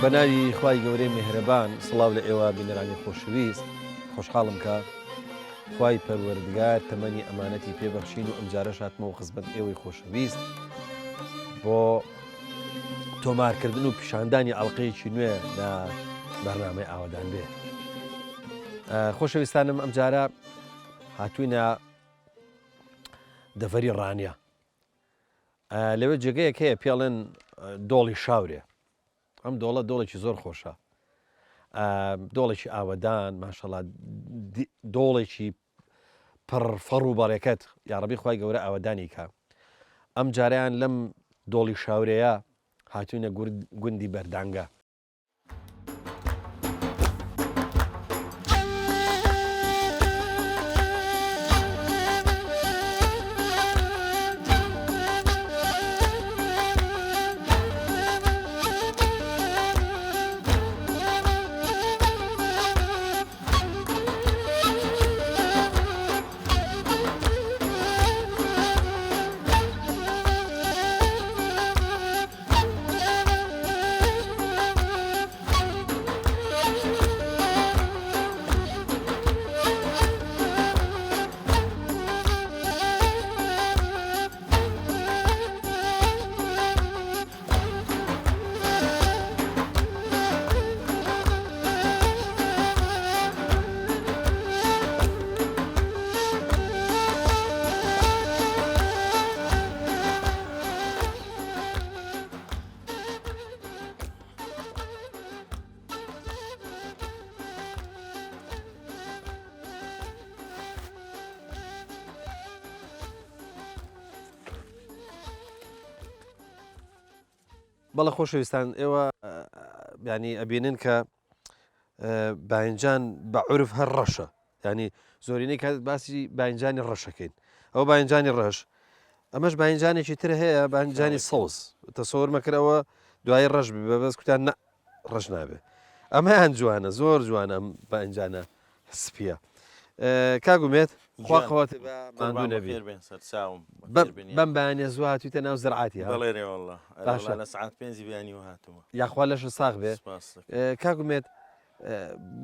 بە ناوی خوای گەورەی میهرەبان سڵاو لە ئێوە بینەرانی خۆشەویست خۆشحاڵم کە خوای پەروەردگار تەمەنی ئەمانەتی پێ بەخشین و ئەمجارەش هاتمەوە خزمەت ئێوەی خۆشەویست بۆ تۆمارکردن و پیشاندانی ئەڵلقەیەکی نوێ لە بەرنامەی ئاوەدان بێ خۆشەویستانم ئەمجارە هاتوینە دەڤەری ڕانیە لەوێ جێگەیەک هەیە پێڵێن دۆڵی شاورێ ئەم دۆڵە دۆڵێکی زۆر خۆشە دۆڵێکی ئاوەدان ماشەڵا دۆڵێکی پڕ فەڕ و بەڕێکەت یاڕەبی خوای گەورە ئاوەدانی کا ئەم جاریان لەم دۆڵی شاورەیە هاتوینە گوندی بەردانگە. بەڵێ خۆشەویستان ئێوە ینی ئەبینن کە باینجان بە عرف هەر ڕەشە ینی زۆرینەی کات باسی باینجانی ڕەشەکەین ئەو باینجانی ڕەش ئەمەش باینجانێکی تر هەیە باینجانی سەوز تەسەور مەکرەوە دوای ڕەش بە بەس کوتان نە ڕەش نابێ ئەمەیان جوانە زۆر جوانە ئەم باینجانە سپیە کاک ئومێد خوا قوت بە ماندوو نەبی بەم بەیانە زوو هاتوویتە ناو زرعاتی ها بەڵێ رێ واللە باشە لە سعات پێنجی بەیانیوە هاتوومە یاخوا لەشت ساغ بێ کاک ئومێد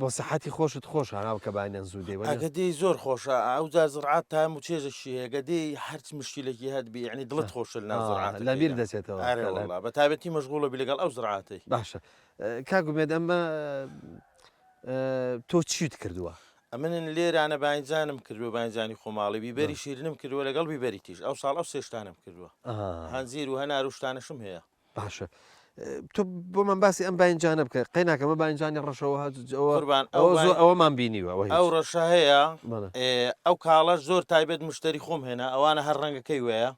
بۆ سەحەتی خۆشت خۆش هاو کە بانیان زوو دێ ئەگە دێی زۆر خۆشە ئەو جار زرعات تام و چێژەشی هەیە گە دێی هەرچ مشکلێکی هەت بی یعنی دڵت خۆشە لە ناو زرعات لە بیر دەچێتەوە ئەرێ واللە بە تایبەتی مەشغوڵە بی لەگەڵ ئەو زرعاتەی باشە کاک ئومێد ئەمە تۆ چیت کردووە؟ ئەمنن لێرانە باینجانم کردووە باینجانی خۆماڵی بیبەری شیرنم کردووە لەگەڵ بیبەری تیژ ئەو ساڵ ئەو سێشتانم کردووە هەنجیر و هەنار و شتانەشم هەیە. باشە تۆ بۆمان باسی ئەم باینجانە بکە قەیناکەمە باینجانی ڕەشەوە قوربان ئەوە زۆر ئەوەمان بینیوە ئەو ڕەشە هەیە ئەو کاڵەش زۆر تایبەت مشتری خۆم هێنا ئەوانە هەر ڕەنگەکەی وەیە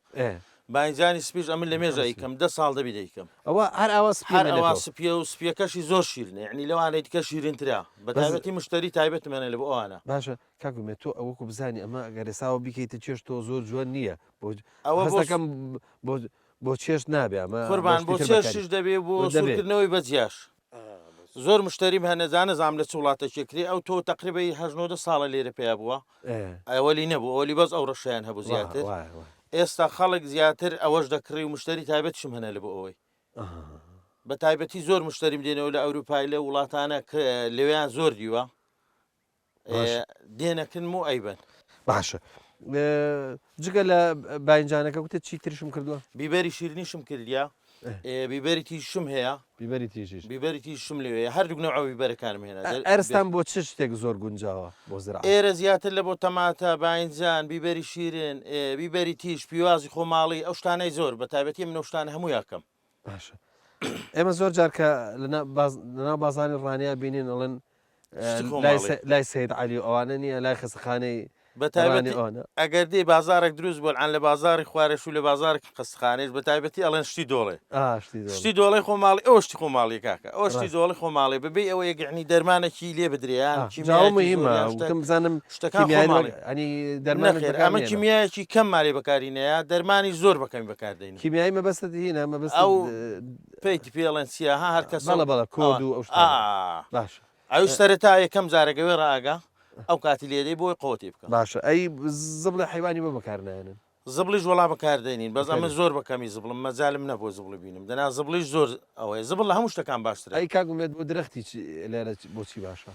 باینجانی سپیش ئەمن لە مێژە ئەیکەم دە ساڵ دەبی دەیکەم. ئەوە هەر ئاوا سپیە هەر ئەوا سپیە و سپیەکەشی زۆر شیرنە یعنی لەوانەی دیکە شیرنترە بە تایبەتی مشتری تایبەتم هەنە لە بۆ ئەوانە. باشە کاک ئومێد تۆ وەکو بزانی ئەمە ئەگەر ئێساوە بیکەیتە چێشت تۆ زۆر جوان نییە بۆ ئەوە هەست دەکەم بۆ بۆ چێشت نابێ ئەمە بۆ قوربان شتی بۆ تر بەکاری چێشتیش دەبێ بۆ بۆ دەبێ. سوورکردنەوەی بەجیاش زۆر مشتریم هەنە جا نەزانم لە چ وڵاتەکێ کرێ ئەو تۆ تەقریبەی هەشت نۆ دە ساڵە لێرە پەیا بووە ئەوەلی نەبوو ئەوەلی بەس ئەو ڕەشیان هەبوو زیاتر ئێستا خەڵک زیاتر ئەوەش دەکڕی و مشتری تایبەتیشم هەنە لە بۆ ئەوەی بە تایبەتی زۆر مشتریم دێنەوە لە ئەوروپای لە وڵاتانە کە لەوێیان زۆر دیوە دێنەکن و ئەیبەن. باشە جگە لە باینجانەکە گوتت چی ترشم کردووە؟ بیبەری شیرنیشم کردیە بیبەری تیشم هەیە بیبەری تیژیش بیبەری تیشم لەوێ هەردوو نەوە بیبەرەکانم هێنا ئەرستان بۆ چ شتێک زۆر گونجاوە بۆ زراعەت؟ ئێرە زیاتر لە بۆ تەماتە باینجان بیبەری شیرن بیبەری تیژ پیوازی خۆماڵی ئەو شتانەی زۆر بە تایبەتی من ئەو شتانە هەموو یاکەم باشە ئێمە زۆر جار کە لەناو بازانی ڕانیا بینین ئەڵێن لای سید علی و ئەوانە نییە لای خەسەخانەی بە تایبەتی ئەگەر دێ بازارێک دروست بۆ ئەن لە بازاری خوارش و لە بازارێک خەستخانەیش بە تایبەتی ئەڵێن شتی دۆڵێ شتی دۆڵێ خۆماڵی ئەو شتی خۆماڵی کاکە ئەو شتی دۆڵی خۆماڵی ببێ ئەوە یەکعنی دەرمانێکی لێ بدرێیان مهمە بزانم شتەکان ینی دەرمان ئەمە کیمیایەکی کەم مالێ بەکارینەیە دەرمانی زۆر بەکەمی بەکاردەین کیمیایی مەبەستت هینە مەبەست ئەو پێیتی پێڵێن چیە ها هەر کەس بەڵە بەڵە کۆد و ئەو شتانە باشە ئەویش سەرەتا یەکەم جارە گەوێ ڕائەگا ئەو کاتی لێدەی بۆی قوتی بکە باشە ئەی زبڵی حەیوانی بۆ بەکار نایەنن؟ زبڵیش وەڵا بەکار دێنین بەس ئەمن زۆر بە کەمی زبڵم مەجالم نەبووە زبڵی بینم دەنا زبڵیش زۆر ئەوەیە زبڵ لە هەموو شتەکان باشترە. ئەی کاک ئومێد بۆ درەختی چ لێرە بۆ چی باشە؟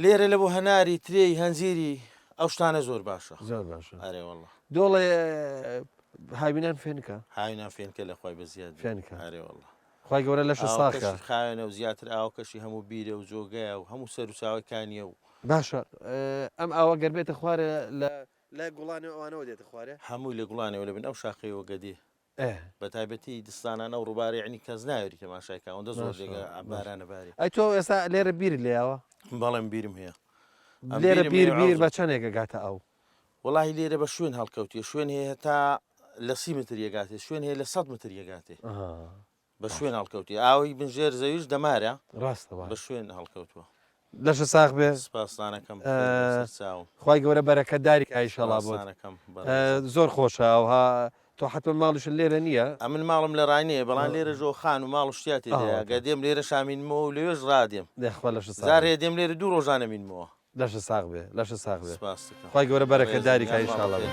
لێرە لە بۆ هەناری ترێی هەنجیری ئەو شتانە زۆر باشە. زۆر باشە. ئەرێ وەڵا. دۆڵێ هاوینان فێنکە؟ هاوینان فێنکە لە خوای بەزیاد بێ. فێنکە. ئەرێ وەڵا. خوای گەورە لەشت ساغ کا. ئاوەکەشی خاوێنە و زیاتر ئاوەکەشی هەموو بیرە و جۆگەیە و هەموو سەروچاوەی کانیە و. باشە ئەم ئاوە گەر بێتە خوارێ لە لە گوڵانێ و ئەوانەوە دێتە خوارێ؟ هەمووی لە گوڵانێوە لە بن ئەو شاخەیەوە گەدێ. بە تایبەتی دستانان ئەو ڕووبارە یەعنی کەس ناوێری تەماشای کا ئەوەندە زۆر جێگا بارانە باری. ئەی تۆ ئێستا لێرە بیرت لێیاوە؟ بەڵێم بیرم هەیە. لێرە بیر بیر بە چەندێک ئەگاتە ئاو؟ وەڵاهی لێرە بە شوێن هەڵکەوتیە شوێن هەیە هەتا لە 30 متر یەگاتێ شوێن هەیە لە 100 متر یەگاتێ بە شوێن هەڵکەوتی ئاوی بنژێر زەویش دەمارە ڕاستە بە شوێن هەڵکەوتووە. لەشت ساغ بێ. سپاستانەکەم سەرچاوم. خوای گەورە بەرەکەتداری کا ئیشەڵا بۆت. زۆر خۆشە ئەوها تۆ حەتمەن ماڵیشت لێرە نییە؟ ئەمن ماڵم لە ڕانیە بەڵام لێرە ژۆ خان و ماڵ و شتیا تێدایە گە دێم لێرە شامینمەوە و لەوێش ڕادێم. یاخوا لەشت ساغ بێ. جارێ دێم لێرە دوو ڕۆژانە مینمەوە. لەشت ساغ بێ لەشت ساغ بێ سپاست دەکەم. خوای گەورە بەرەکەتداری کا ڕێزم ان شاء اللە.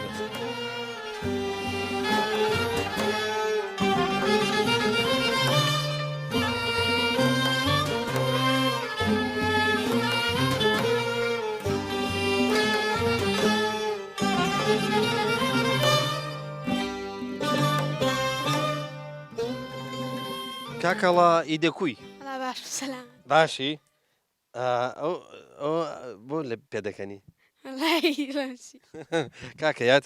کاکەڵا ئیدەکوی؟ وەڵا باشم سەلامەت. باشی؟ ئەو ئەو بۆ لە پێدەکەنی کاکە یاد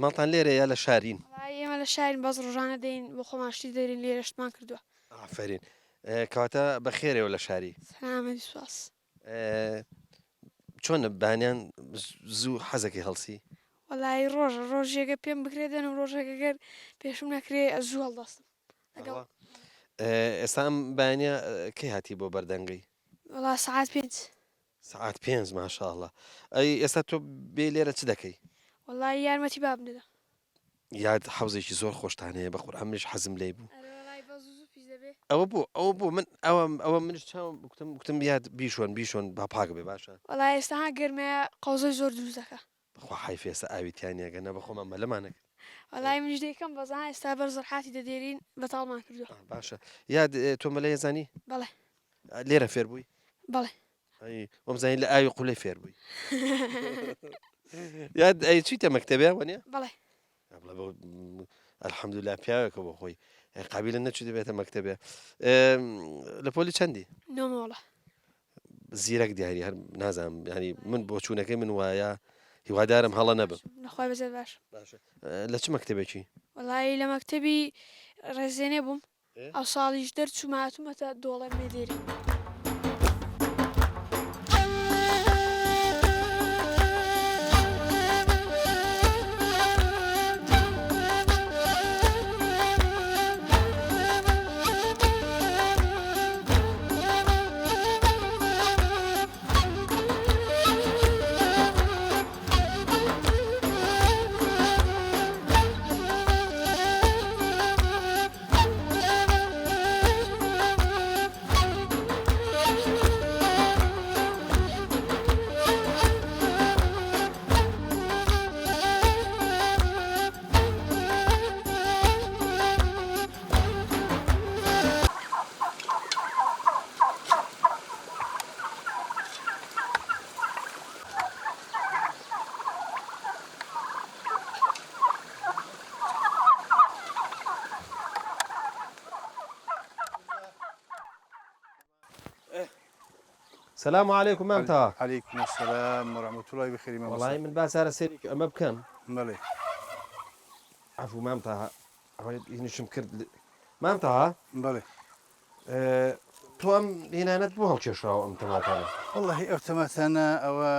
ماڵتان لێرە یا لە شارین ئێمە لە شارین بەس ڕۆژانە دێین بۆ خۆمان شتی دەرین لێرە شتمان کردووە ئافرین کەواتە بەخێرەوە لە شاری سەلامەتی سوپاس چۆنە بانیان زوو حەزەکەی هەڵسی وەڵی ڕۆژە ڕۆژێکە پێم بکرێت دەنم ڕۆژێکە گەر پێشم نەکرێ زوو هەڵدەستم لەگەڵ ئێستا ئەم بەیانە کەی هاتی بۆ بەردەنگەی؟ وەڵا سەعات پێنج. سەعات پێنج ماشاءاللە ئەی ئێستا تۆ بێ لێرە چ دەکەی؟ وەڵا یارمەتی بابم دەدەم. یاد حەوزێکی زۆر خۆشتان هەیە بە قورئان منیش حەزم لێی بوو. ئەرێ وەڵای بەس زوو زوو پیس دەبێ. ئەوە بۆ ئەوە بۆ من ئەوە ئەوە منیش چاوم گوتم گوتم یاد بیشۆن بیشۆن با پاک بێ باشە. وەڵا ئێستا ها گەرمەیە قەوزەی زۆر دروست دەکا. بەخوا حەیف ئێستا ئاوی تیا نیە گەر نا بەخۆمان مەلەمان ئەکرد. وەڵای منیش دەیکەم بەس ئا ئێستا بەر زڕحاتی دەدێرین بەتاڵمان کردوە. باشە یاد تۆ مەلە ئەزانی؟ بەڵێ. لێرە فێر بووی؟ بەڵێ. ئەی وەمزانی لە ئاوی قولەی فێر بووی. یاد ئەی چیتە مەکتەبێ وەنیە؟ بەڵێ. بڵێ بۆ الحمدلله پیاوێکە بۆ خۆی قابیلە نەچوو دەبێتە مەکتەبێ لە پۆلی چەندی؟ نۆمەوەڵە. زیرەک دیاری هەر نازانم ینی من بۆچوونەکەی من وایە هیوادارم هەڵە نەبم نەخوای بەزێت باش باشە لە چ مەکتەبێکی؟ وەڵایی لە مەکتەبی ڕێزێنێ بووم ئەو ساڵیش دەرچووم هاتوومەتە دۆڵێ مێدێری. سلام علیکم مام تەوا. علیکم السلام و رحمة اللە بەخێری مامۆستا. وەڵایی من با جارە سەیرێکی ئەمە بکەم. بەڵێ. عەفو مام تەها ئەوەی هینیشم کرد مام تەها. بەڵێ. تۆ ئەم هینانەت بۆ هەڵکێشاوە ئەم تەماتانە؟ وەڵاهی ئەو تەماتانە ئەوە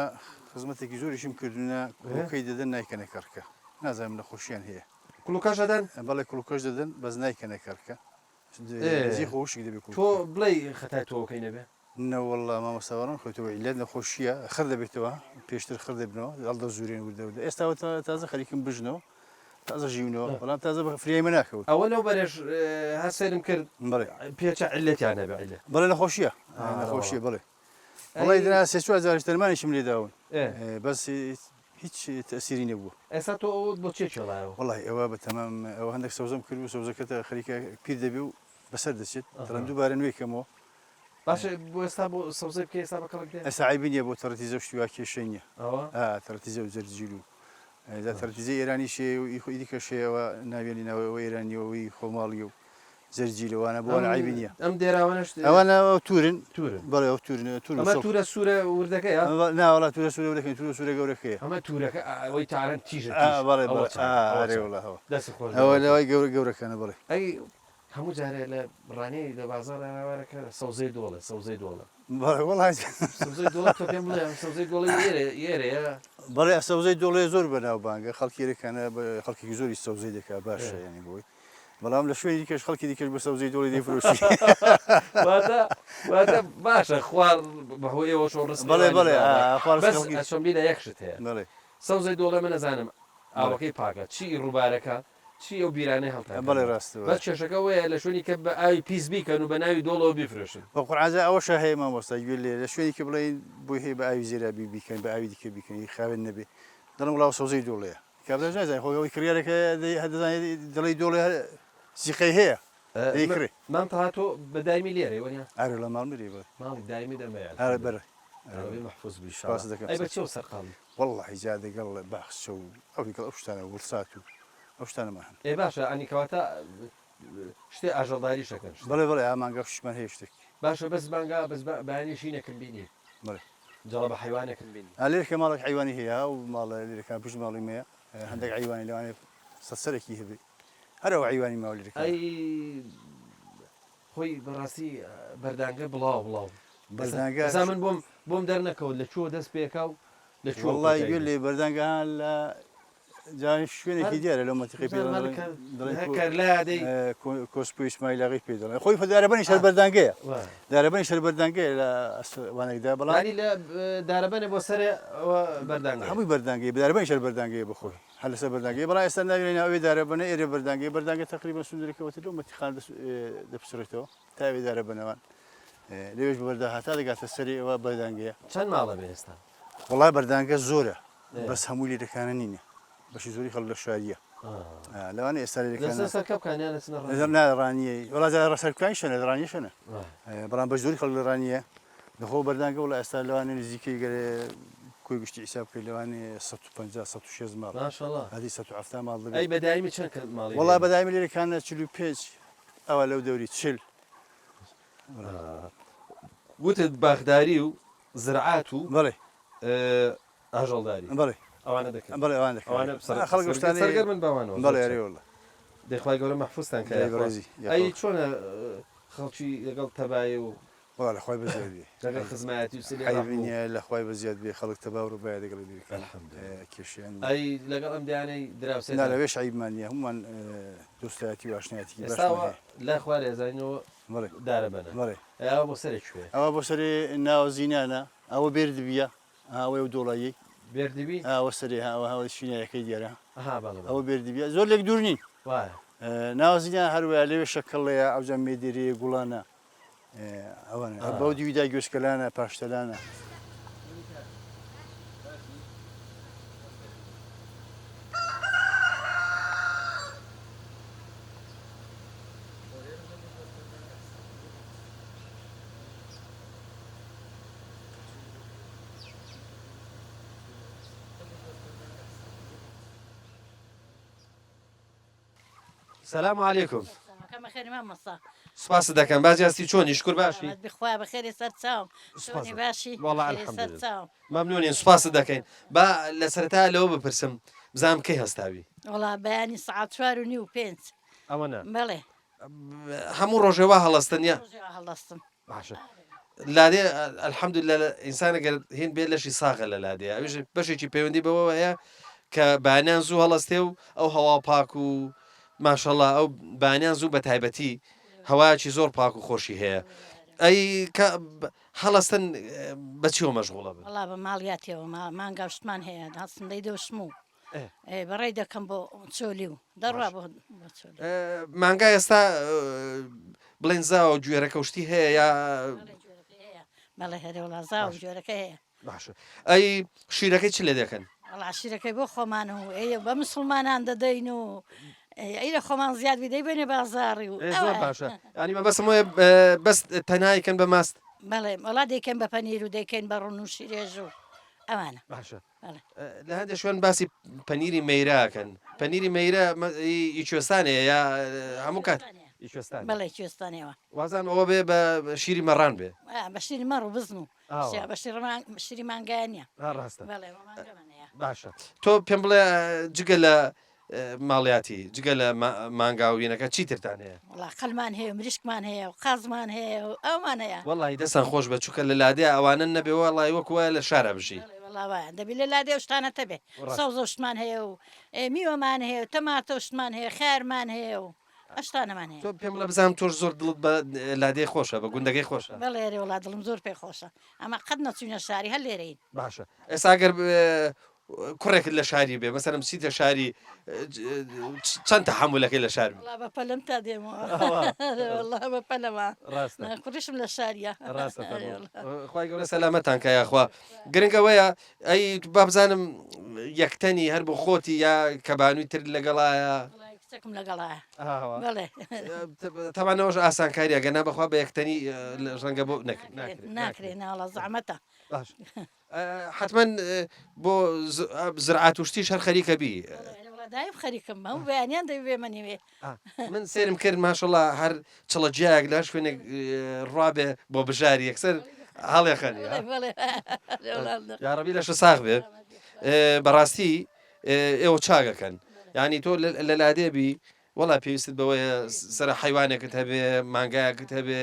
خزمەتێکی زۆریشم کردوونە کوڵوکەی دەدەن نایکەنە کەڕکە نازانم نەخۆشیان هەیە. کوڵوکەش دەدەن؟ بەڵێ کوڵوکەش دەدەن بەس نایکەنە کەڕکە جێی خۆ وشک دەبێ کوڵوکە. تۆ بڵێی خەتای تۆوەکەی نەبێ؟ نەوەڵا مامۆستا وەڕم خۆیتەوە عیلەت نەخۆشیە خڕ دەبێتەوە پێشتر خڕ دەبنەوە هەڵدەزورێن وردە وردە ئێستا تازە خەریکم بژنەوە تازە ژیونەوە بەڵام تازە بە فریای مە ناکەوت. ئەوە لەو بەرێش هەر سەیرم کرد بەڵێ پێچە عیلەتیان هەبێ عیلەت. بەڵێ نەخۆشیە نەخۆشیە بەڵێ وەڵی دنا سێ چوار جاریش دەرمانیشم لێ داون بەس. هیچ تەئسیری نەبووە. ئێستا تۆ ئەوەت بۆ چێ کێڵایەوە؟ وەڵاهی ئەوە بە تەمام ئەوە هەندێک سەوزەم کردبوو سەوزەکە تا خەریکە پیر دەبێ و بەسەر دەچێت دەڵێم دووبارە نوێی کەمەوە. باشە بۆ ئێستا بۆ سەوزەی بکەی ئێستا بە کەڵک دێ؟ ئێستا عەیبی نییە بۆ تەڕتیزە و شتی وا کێشەی نییە. ئەوە؟ ئا تەڕتیزە و جەرجیل و جا تەڕتیزەی ئێرانیش هەیە و ئی خۆ ئی دیکەش هەیە ئەوە ناویان لێناوە ئەوە ئێرانییە و ئەوەی خۆماڵییە و جەرجیلە وانە بۆ وانە عەیبی نییە. ئەم دێراوانەش ئەوانە ئەو تورن. تورن. بەڵێ ئەو تورن تور و ئەمە سەوز. تورە سوورە وردەکەیە؟ نا وەڵا تورە سوورە وردەکە نیە تورە سوورە گەورەکەیە. ئەمە تورەکە ئەوەی تاران تیژە ئا تیژ. بەڵێ ئەوە بەڵێ چاکە ئا ئەوە ئەرێ چاکە. وەڵا ئەوە. دەستت خۆش بێ ئەوە بەڕێز. لەوای گەورە گەورەکانە بەڵێ. ئەی هەموو جارێ لە ڕانیەی لە بازاڕا هاوارەکە سەوزەی دۆڵێ سەوزەی دۆڵێ. بەڵێ وەڵا. سەوزەی دۆڵێ تۆ پێم بڵێ ئەم سەوزەی دۆڵێ ئێرە ئێرەیە؟ بەڵێ سەوزەی دۆڵێ زۆر بەناوبانگە خەڵکی ئێرەکانە خەڵکێکی زۆری سەوزەی دەکا باشە یانی بۆی. بەڵام لە شوێنی دیکەش خەڵکی دیکەش بە سەوزەی دۆڵی دەیفرۆشی. واتە واتە باشە خوا بەهۆی ئێوەشەوە ڕزقی بەڵێ ئەوانیش بەڵێ بابا. ئا خوا ڕزقی بەس خەڵکی ئەچۆن بیرە یەک شت هەیە بەڵێ سەوزەی دۆڵێ من ئەزانم بەڵێ ئاوەکەی پاکە چی ڕووبارەکە چی ئەو بیرانەی هەڵتان بەڵێ کردووە ڕاستە بەس بەڵێ. کێشەکە ئەوەیە لە شوێنی کە بە ئاوی پیس بیکەن و بە ناوی دۆڵەوە بیفرۆشن. بە قورعان جا ئەوەشە هەیە مامۆستا گوێ لێ لە شوێنی کە بڵێین بۆی هەیە بە ئاوی زێرابی بیکەن بە ئاوی دیکە بیکەن ئی خاوێن نەبێ دەڵێن وەڵا ئەوە سەوزەی دۆڵێیە کابراش نازانێ خۆ ئەوەی کڕیارەکە هەر دەزانێ دەڵێی دۆڵێ هەر سیقەی هەیە دەیکڕێ. مام تەها تۆ بە دایمی لێرەی وەنیە؟ ئەرێ وەڵا ماڵم لێرەیە بەڵێ. ماڵی دایمیت ئەمەیە ئەرێ الحمدللە. بەڵێ ئەرێ ڕەبی وەڵا. مەحفوز بی سوپاست ئیشاڵا. دەکەم ئەی بە سەر. چیەوە سەرقاڵی؟ وەڵاهی جا دەگەڵ باخچە و ئەو لەگەڵ ئەو شتانە وڵسات و ئەو شتانەمان هەن. ئێ باشە ئەنی کەواتە شتێ ئاژەڵداریش ئەکەن شتێ. بەڵێ بەڵێ ئا مانگا شتمان هەیە شتێک. باشە بەس مانگا بەس بەیانی شینێکم بینی. بەڵێ. جەڵە بە حەیوانێکم بینی. ئا لێرەکە ماڵێک حەیوانی هەیە ئەو ماڵە لێرەکە پشت ماڵی مەیە هەندێک حەیوانی لەوانەیە سەد سەرێکی هەبێ هەر ئەو حەیوانی ماوە لێرەکە. ئەی خۆی بەڕاستی بەردانگە بڵاو بڵاو بەردانگە ئێستا من بۆم بۆم دەرنەکەوت لە کوێوە دەست پێکا و لە کوێوە وەڵڵای کۆتایی گوێ دێ. لێ بەردانگە ها لە جا شوێنێکی دیارە لەو مەنتیقەی پێ دەڵێن دەڵێن کۆسپۆی ئیسماعیلاغی پێ دەڵێن خۆی دارەبەنی سەر بەردانگەیە دارەبەنی سەر بەردانگەیە لە وانێکدا بەڵام لە دارەبەنێ بۆ سەرێ بەردانگە هەمووی بەردانگەی دارەبەنی سەر بەردانگەیە بخۆی هەر لەسەر بەردانگەی بەڵام ئێستا ناوی ناوی دارەبەنە ئێرە بەردانگەی بەردانگە تقریبا سندورەکەوەتە لەو مەتیخان دەپچڕێتەوە تا ئەوێ دارەبەنەوان لەوێش بەردا هەتا دەگاتە سەری ئەوە بەردانگەیە چەند ماڵە بێ ئێستا وەڵا بەردانگە زۆرە بەس هەمووی لێرەکانە نینە بەشی زۆری خەڵک لە شاریە لەوانە ئێستا لێرەکانە سەرکەپکانیان نا ڕانیە وەڵا جا ڕەسەرکانی شەنە ڕانیە شەنە بەڵام بەش زۆری خەڵک لە ڕانیە دەخۆ بەردانگە وڵا ئێستا لەوانە نزیکەی گەرێ کۆی گشتی حیساب بکەی لەوانەیە 150 160 ماڵ ماشاءاللە هەدی 170 ماڵ دەبێت ئەی بەدایمی چەند کە ماڵی وەڵا بەدایمی لێرەکانە 45 ئەوە لەو دەوری 40 وتت باخداری و زرعات و بەڵێ ئاژەڵداری بەڵێ ئەوانە دەکەن بەڵێ ئەوان دەکەن ئەوانە سەر- خەڵک سەرگەر- شتانەی سەرگەرمن بەوانەوە بەڵێ زۆر ئەرێ چاک. وەڵا دەی خوای گەورە مەحفوزتان کە دای یاخوا بەڕێزی ئەی یاخوا چۆنە خەڵکی لەگەڵ تەبایی و وەڵا لە خوای بەزیاد بێ لەگەڵ خزمایەتی و سلی عەیب ڕەحم و نییە لە خوای بەزیاد بێ خەڵک تەبا و ڕوبایە لەگەڵ لێرەکان الحمدلله کێشەیان نییە ئەی لەگەڵ ئەم دەیانەی نا دراوسێتان لەوێش عەیبمان نییە هەموومان دۆستایەتی و ئاشنایەتیکی ئێستا باشمان ئەوە هەیە لای خوارێ ئەزانینەوە بەڵێ دارەبەنە بەڵێ ئەی ئەوە بۆ سەرێ کوێیە ئەوە بۆ سەرێ ناوە زینانە ئەوە بێردبییە ها ئەوەی ئەو دۆڵاییەی. بێردبی؟ ها ئەوە سەرێ ها ئەوە ئەوە شینایەکەی دیارە. ئەها بەڵێ بەڵێ. ئەوە بێردبیە زۆر لێک دوور نین. وایە. ناوە زینان هەر وایە لەوێ شەکەڵەیە ئەوجا مێدێرەیە گوڵانە ئەوانە بەو دیویدا گوێچکەلانە پاشتەلانە. سلام علیکم کەمە خێری مامۆستا سپاست دەکەم باجی هەستی چۆنی شکر باشی سلامەت بی خوایە بەخێری سەر چاوم سپاس چۆنی باشی وەڵا بەخێری سەر الحمدلله چاوم مەمنونین سپاست دەکەین با لە سەرەتا لەوە بپرسم بزانم کەی هەستاوی وەڵا بەیانی سەعات چوار و نیو و پێنج ئەوە نا بەڵێ هەموو ڕۆژێ وا هەڵەستن یا ڕۆژێ وا هەڵدەستم باشە لادێ الحمدلله ئینسان ئەگەر هین بێ لەشی ساغە لە لادێ ئەویش بەشێکی پەیوەندی بەوەوە هەیە کە بەیانیان زوو هەڵەستێ و ئەو هەوا پاک و ماشەڵا ئەو بەیانیان زوو بە تایبەتی هەوایەکی زۆر پاک و خۆشی هەیە ئەی کە هەڵەستن بەچیەوە مەشغوڵە بن وەڵا بە ماڵیاتەوە مانگا و شتمان هەیە هەڵسم دەی دۆشم و بەڕێی دەکەم بۆ چۆلی و دەڕوا بۆ چۆلی. مانگا ئێستا بڵێن زاوە گوێرەکە و شتی هەیە یا بەڵێ هەرێ وڵا زاو گوێرەکە هەیە باشە ئەی شیرەکەی چ لێ دەکەن؟ وەڵا شیرەکەی بۆ خۆمان و ئێ بە مسوڵمانان دەدەین و ئەی لە خۆمان زیاد بی دەیبەینە بازاڕی و ئێ زۆر باشە یانی مەبەستم وایە بەس تەنها یکەن بە ماست؟ بەڵێ وەڵا دەیکەن بە پەنیر و دەیکەین بە ڕون و شیرێژ و ئەوانە. باشە لە هەندێک شوێن باسی پەنیری مەیرە ئەکەن پەنیری مەیرە ئی کوێستانەیە یا هەموو کات ئی کوێستانە؟ بەڵێ کوێستانەوە. وازانم ئەوە بێ بە شیری مەڕان بێ. بە شیری مەڕ و بزن و بە شیری مانگایان نییە. ڕاستە. باشە تۆ پێم بڵێ جگە لە ماڵیاتی جگە لە مانگا و وینەکە چی ترتان هەیە؟ وەڵا قەلمان هەیە و مریشکمان هەیە و قازمان هەیە و ئەومان هەیە. وەڵاهی دەستان خۆش بێت چونکە لە لادێ ئەوانە نەبێ وەڵاهی وەکو وایە لە شارا بژی. بەڵێ وەڵا وایە دەبی لە لادێ ئەو شتانەت هەبێ سەوزە و شتمان هەیە و میوەمان هەیە و تەماتە و شتمان هەیە خەیارمان هەیە و ئەو شتانەمان هەیە. تۆ پێم بڵێ بزانم تۆش زۆر دڵت بە لادێ خۆشە بە گوندەکەی خۆشە؟ بەڵێ ئەرێ وەڵا دڵم زۆر پێ خۆشە ئەمە قەت نەچووینە شاری هەر لێرەین. باشە ئێستا گەر کوڕێکت لە شاری بێ مەسەلەن بچیتە شاری چەند تەحەمولەکەی لە شار وەڵا بە پەلەم تا دێمەوە وەڵا بە پەلەمە ڕاستە کوڕیشم لە شاریە ڕاستە خوای گەورە سەلامەتان کە یاخوا گرنگ ئەوەیە ئەی با بزانم یەکتەنی هەر بۆ خۆتی یا کەبانووی تر لەگەڵایە کچەکم لەگەڵایە بەڵێ تەمانەوەش ئاسانکاریە گەنا بەخوا بە یەکتەنی ڕەنگە بۆ نەکرێت ناکرێ ناڵە زەحمەتە باش حەتمەن بۆ زرعات و شتیش هەر خەریکە بی. دایم خەریکم هەموو بەیانیان دەبی بێمە نیوێ. من سێرم کرد ماشەڵا هەر چڵە گیایەک لە هەر شوێنێک ڕابێ بۆ بژاری یەکسەر هەڵێخەنی. یاڕەبی لەشە ساغ بێ بەڕاستی ئێوە چاگەکەن یعنی تۆ لە لادێ بی وەڵا پێویستت بەوەیە سەرە حیوانێکت هەبێ مانگایەکت هەبێ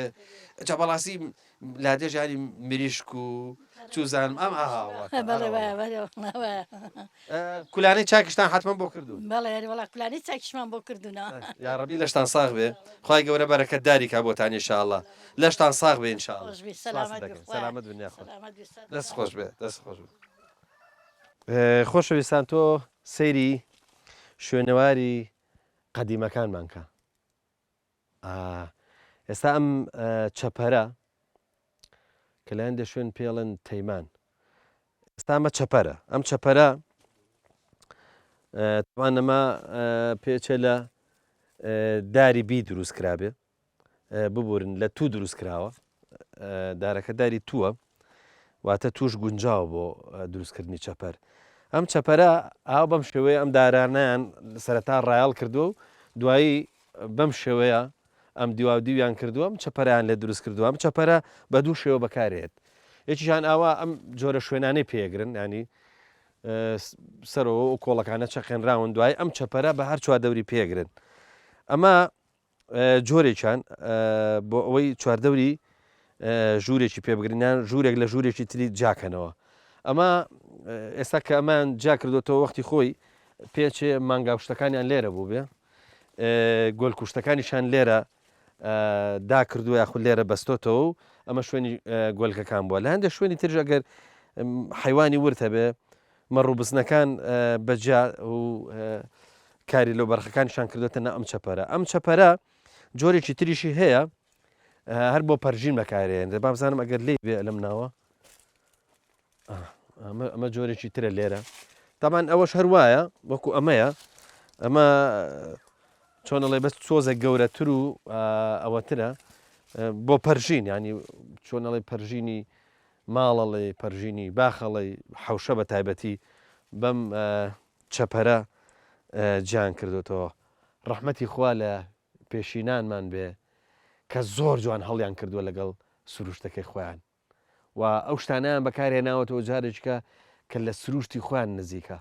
جا بەڵاستی لادێ ژیانی مریشک و چوزانم ئەم ئاوا کولانەی چاکیشتان حتمما بۆ کردوون بەڵێ وەڵا کولانەی چاکیشمان بۆ کردوونە یاڕەبی لەشتان ساغ بێ خوای گەورە بەرەکەتداری کا بۆتان ان شاء الله لەشتان ساغ بێ ان شاء الله سلامت بن یاخوا دەست خۆش بێ دەست خۆش بێ خۆشەویستان تۆ سەیری شوێنەواری قەدیمەکانمان کە ئێستا ئەم چەپەرە کە لە هەندێک شوێن پێڵن تەیمان ئێستا ئەمە چەپەرە ئەم چەپەرە تەمان ئەمە پێچێ لە داری بی دروست کرابێ ببورن لە تو دروست کراوە دارەکە داری تووە واتە توش گونجاوە بۆ دروستکردنی چەپەر ئەم چەپەرە ئاو بەم شێوەیە ئەم دارانیان سەرەتا ڕایەڵ کردووە و دوایی بەم شێوەیە ئەم دیواودیویان کردووە ئەم چەپەرەیان لێ دروست کردووە ئەم چەپەرە بە دوو شێوە بەکارێت یەکیشان ئاوا ئەم جۆرە شوێنانەی پێگرن ینی سەرەوە و کۆڵەکانە چەقێنراون دوای ئەم چەپەرە بە هەر چواردەوری پێگرن ئەمە جۆرێکیان بۆ ئەوەی چواردەوری ژوورێکی پێ بگرن یان ژوورێک لە ژوورێکی تری جیاکەنەوە ئەمە ئێستا کە ئەمان جیا کردوێتەوە وەختی خۆی پێچێ مانگا شتەکانیان لێرە بوو بێ گۆلکوشتەکانیشان لێرە دا کردووە یاخود لێرە بەستۆتەوە و ئەمە شوێنی گۆلکەکان بووە لە هەندێک شوێنی ترژ ئەگەر حیوانی ورد هەبێ مەڕ و بزنەکان بە جیا و کاری لەو بەرخەکانیشان کردوێتە ناو ئەم چەپەرە. ئەم چەپەرە جۆرێکی تریشی هەیە هەر بۆ پەرژین بەکارێنرێت. با بزانم ئەگەر لێی بێ لەم ناوە ئەمە جۆرێکی ترە لێرە. تامان ئەوەش هەر وایە وەکو ئەمەیە ئەمە چۆنەڵێ بەس تۆزێک گەورەتر و ئەوەترە بۆ پەرژین ینی چۆنەڵێ پەرژینی ماڵەڵی پەرژینی باخەڵی حەوشە بە تایبەتی بەم چەپەرە جیان کردۆتەوە ڕەحمەتی خوا لە پێشینانمان بێ کە زۆر جوان هەڵیان کردووە لەگەڵ سروشتەکەی خۆیان و ئەو شتانەیان بەکارهێناوەتەوە جارێکە کە لە سروشتی خۆیان نزیکە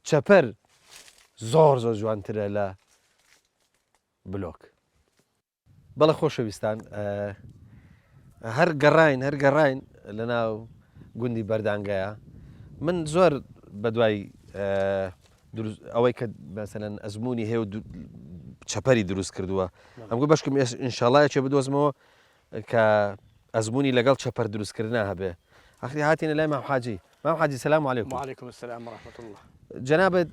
چەپەر زۆر زۆر جوانترە لە بلۆک. بەڵێ خۆشەویستان هەر گەڕاین هەر گەڕاین لە ناو گوندی بەردانگەیە من زۆر بە دوای ئەوەی کە مەسەلەن ئەزمموی هەیە و چەپەری دروست کردووە ئەمگو بەشکم ئینشاڵایەکێ بدۆزمەوە کە ئەزمموی لەگەڵ چەپەر دروستکردنا هەبێ ئەخری هاتینە لای مام حاجی مام حاجی سلام علیکم وعلیکم السلام ورحمة الله جەنابت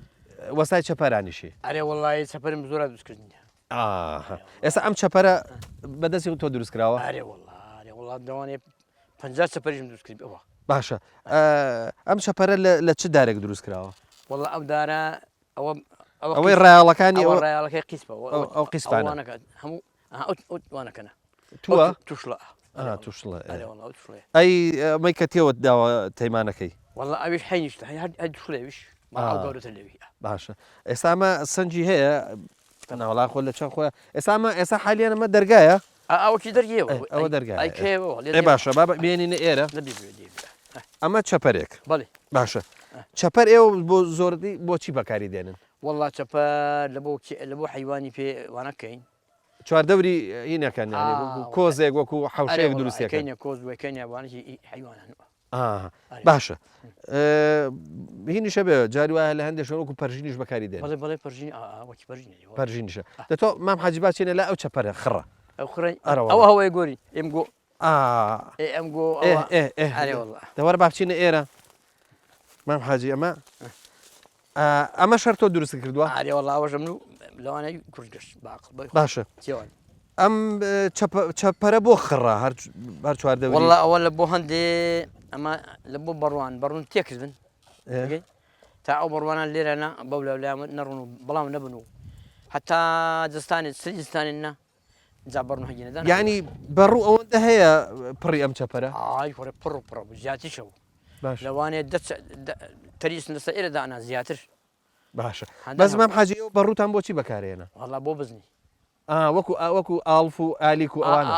وەستای چەپەرانیشی ئەرێ وەڵی چەپەرم زۆرە دروستکردنیە ئاها ئێستا ئەم چەپەرە بەدەستی تۆ دروست کراوە؟ ئەرێ وەڵا ئەرێ وەڵا دەوانێ 50 چەپەریشم دروست کرد ئەوە. باشە ئەم چەپەرە لە چ دارێک دروست کراوە؟ وەڵا ئەو دارە ئەوە ئەوەی ڕایەڵەکانی ئەوە ڕایەڵەکەی قیسپە ئەو قیسپانە هەموو وانەکەنە تووە توشڵە توشڵە ئەی ئەمەی کە تێوەت داوە تەیمانەکەی وەڵا ئەویش حەینیشت هەر توشڵێویش گەورەتر لەوی باشە ئێستا ئەمە سەنجی هەیە ناوەڵا خۆ لە چەند خۆیان ئێستا ئەمە ئێستا حالیان ئەمە دەرگایە ئەوەکی دەرگەیە ئەوە دەرگا ئێ باشە با بێنینە ئێرە ئەمە چەپەرێک بەڵێ باشە چەپەر ئێوە بۆ زۆردی بۆچی بەکاری دێنن والله چەپەر لە بۆ لە بۆ حیوانی پێ وانەکەین چواردەوری هینەکەن کۆزێک وەکو حوشەیەک دروستەکەین کۆز وەکەن یابانێکی حیوانان باشە هینیشە بێ جاری وایە لە هەندێک شوێن وەکو پەرژینیش بەکاری دێن بەڵێ بەڵێ پەرژین وەکی پەرژین پەرژینیشە دە تۆ مام حاجی با چینە لا ئەو چەپەرە خڕە ئەو خڕە ئەوە هەوەی گۆری ئێم گۆ ئێم گۆ دەوەرە با بچینە ئێرە مام حاجی ئەمە ئەمە شەر تۆ دروست کردووە؟ ئارێ وەڵا ئەوەش من و لەوانەیە کورد گەشت باقڵ بەی باشە چێوان ئەم چەپەرە بۆ خڕە هەر هەر چواردەوری وەڵا ئەوە لە بۆ هەندێ ئەمە لە بۆ بەڕوان بەڕون تێکردن تا ئەو بەڕوانان لێرە نا بەو لەولا نەڕون و بەڵام نەبن و هەتا جستانی سری جستانی نا جا بەڕون هەگینە دان یعنی بەڕوو ئەوەندە هەیە پڕی ئەم چەپەرە ئای خۆرە پڕ و پڕ بوو زیاتریشە بوو باش لەوانەیە دە تەریس لەسەر ئێرە دانا زیاتر باشە بەس مام حاجی ئەو بەڕووتان بۆچی بەکارێنە وەڵا بۆ بزنی وەکو وەکو ئاڵف و ئالیک و ئەوانە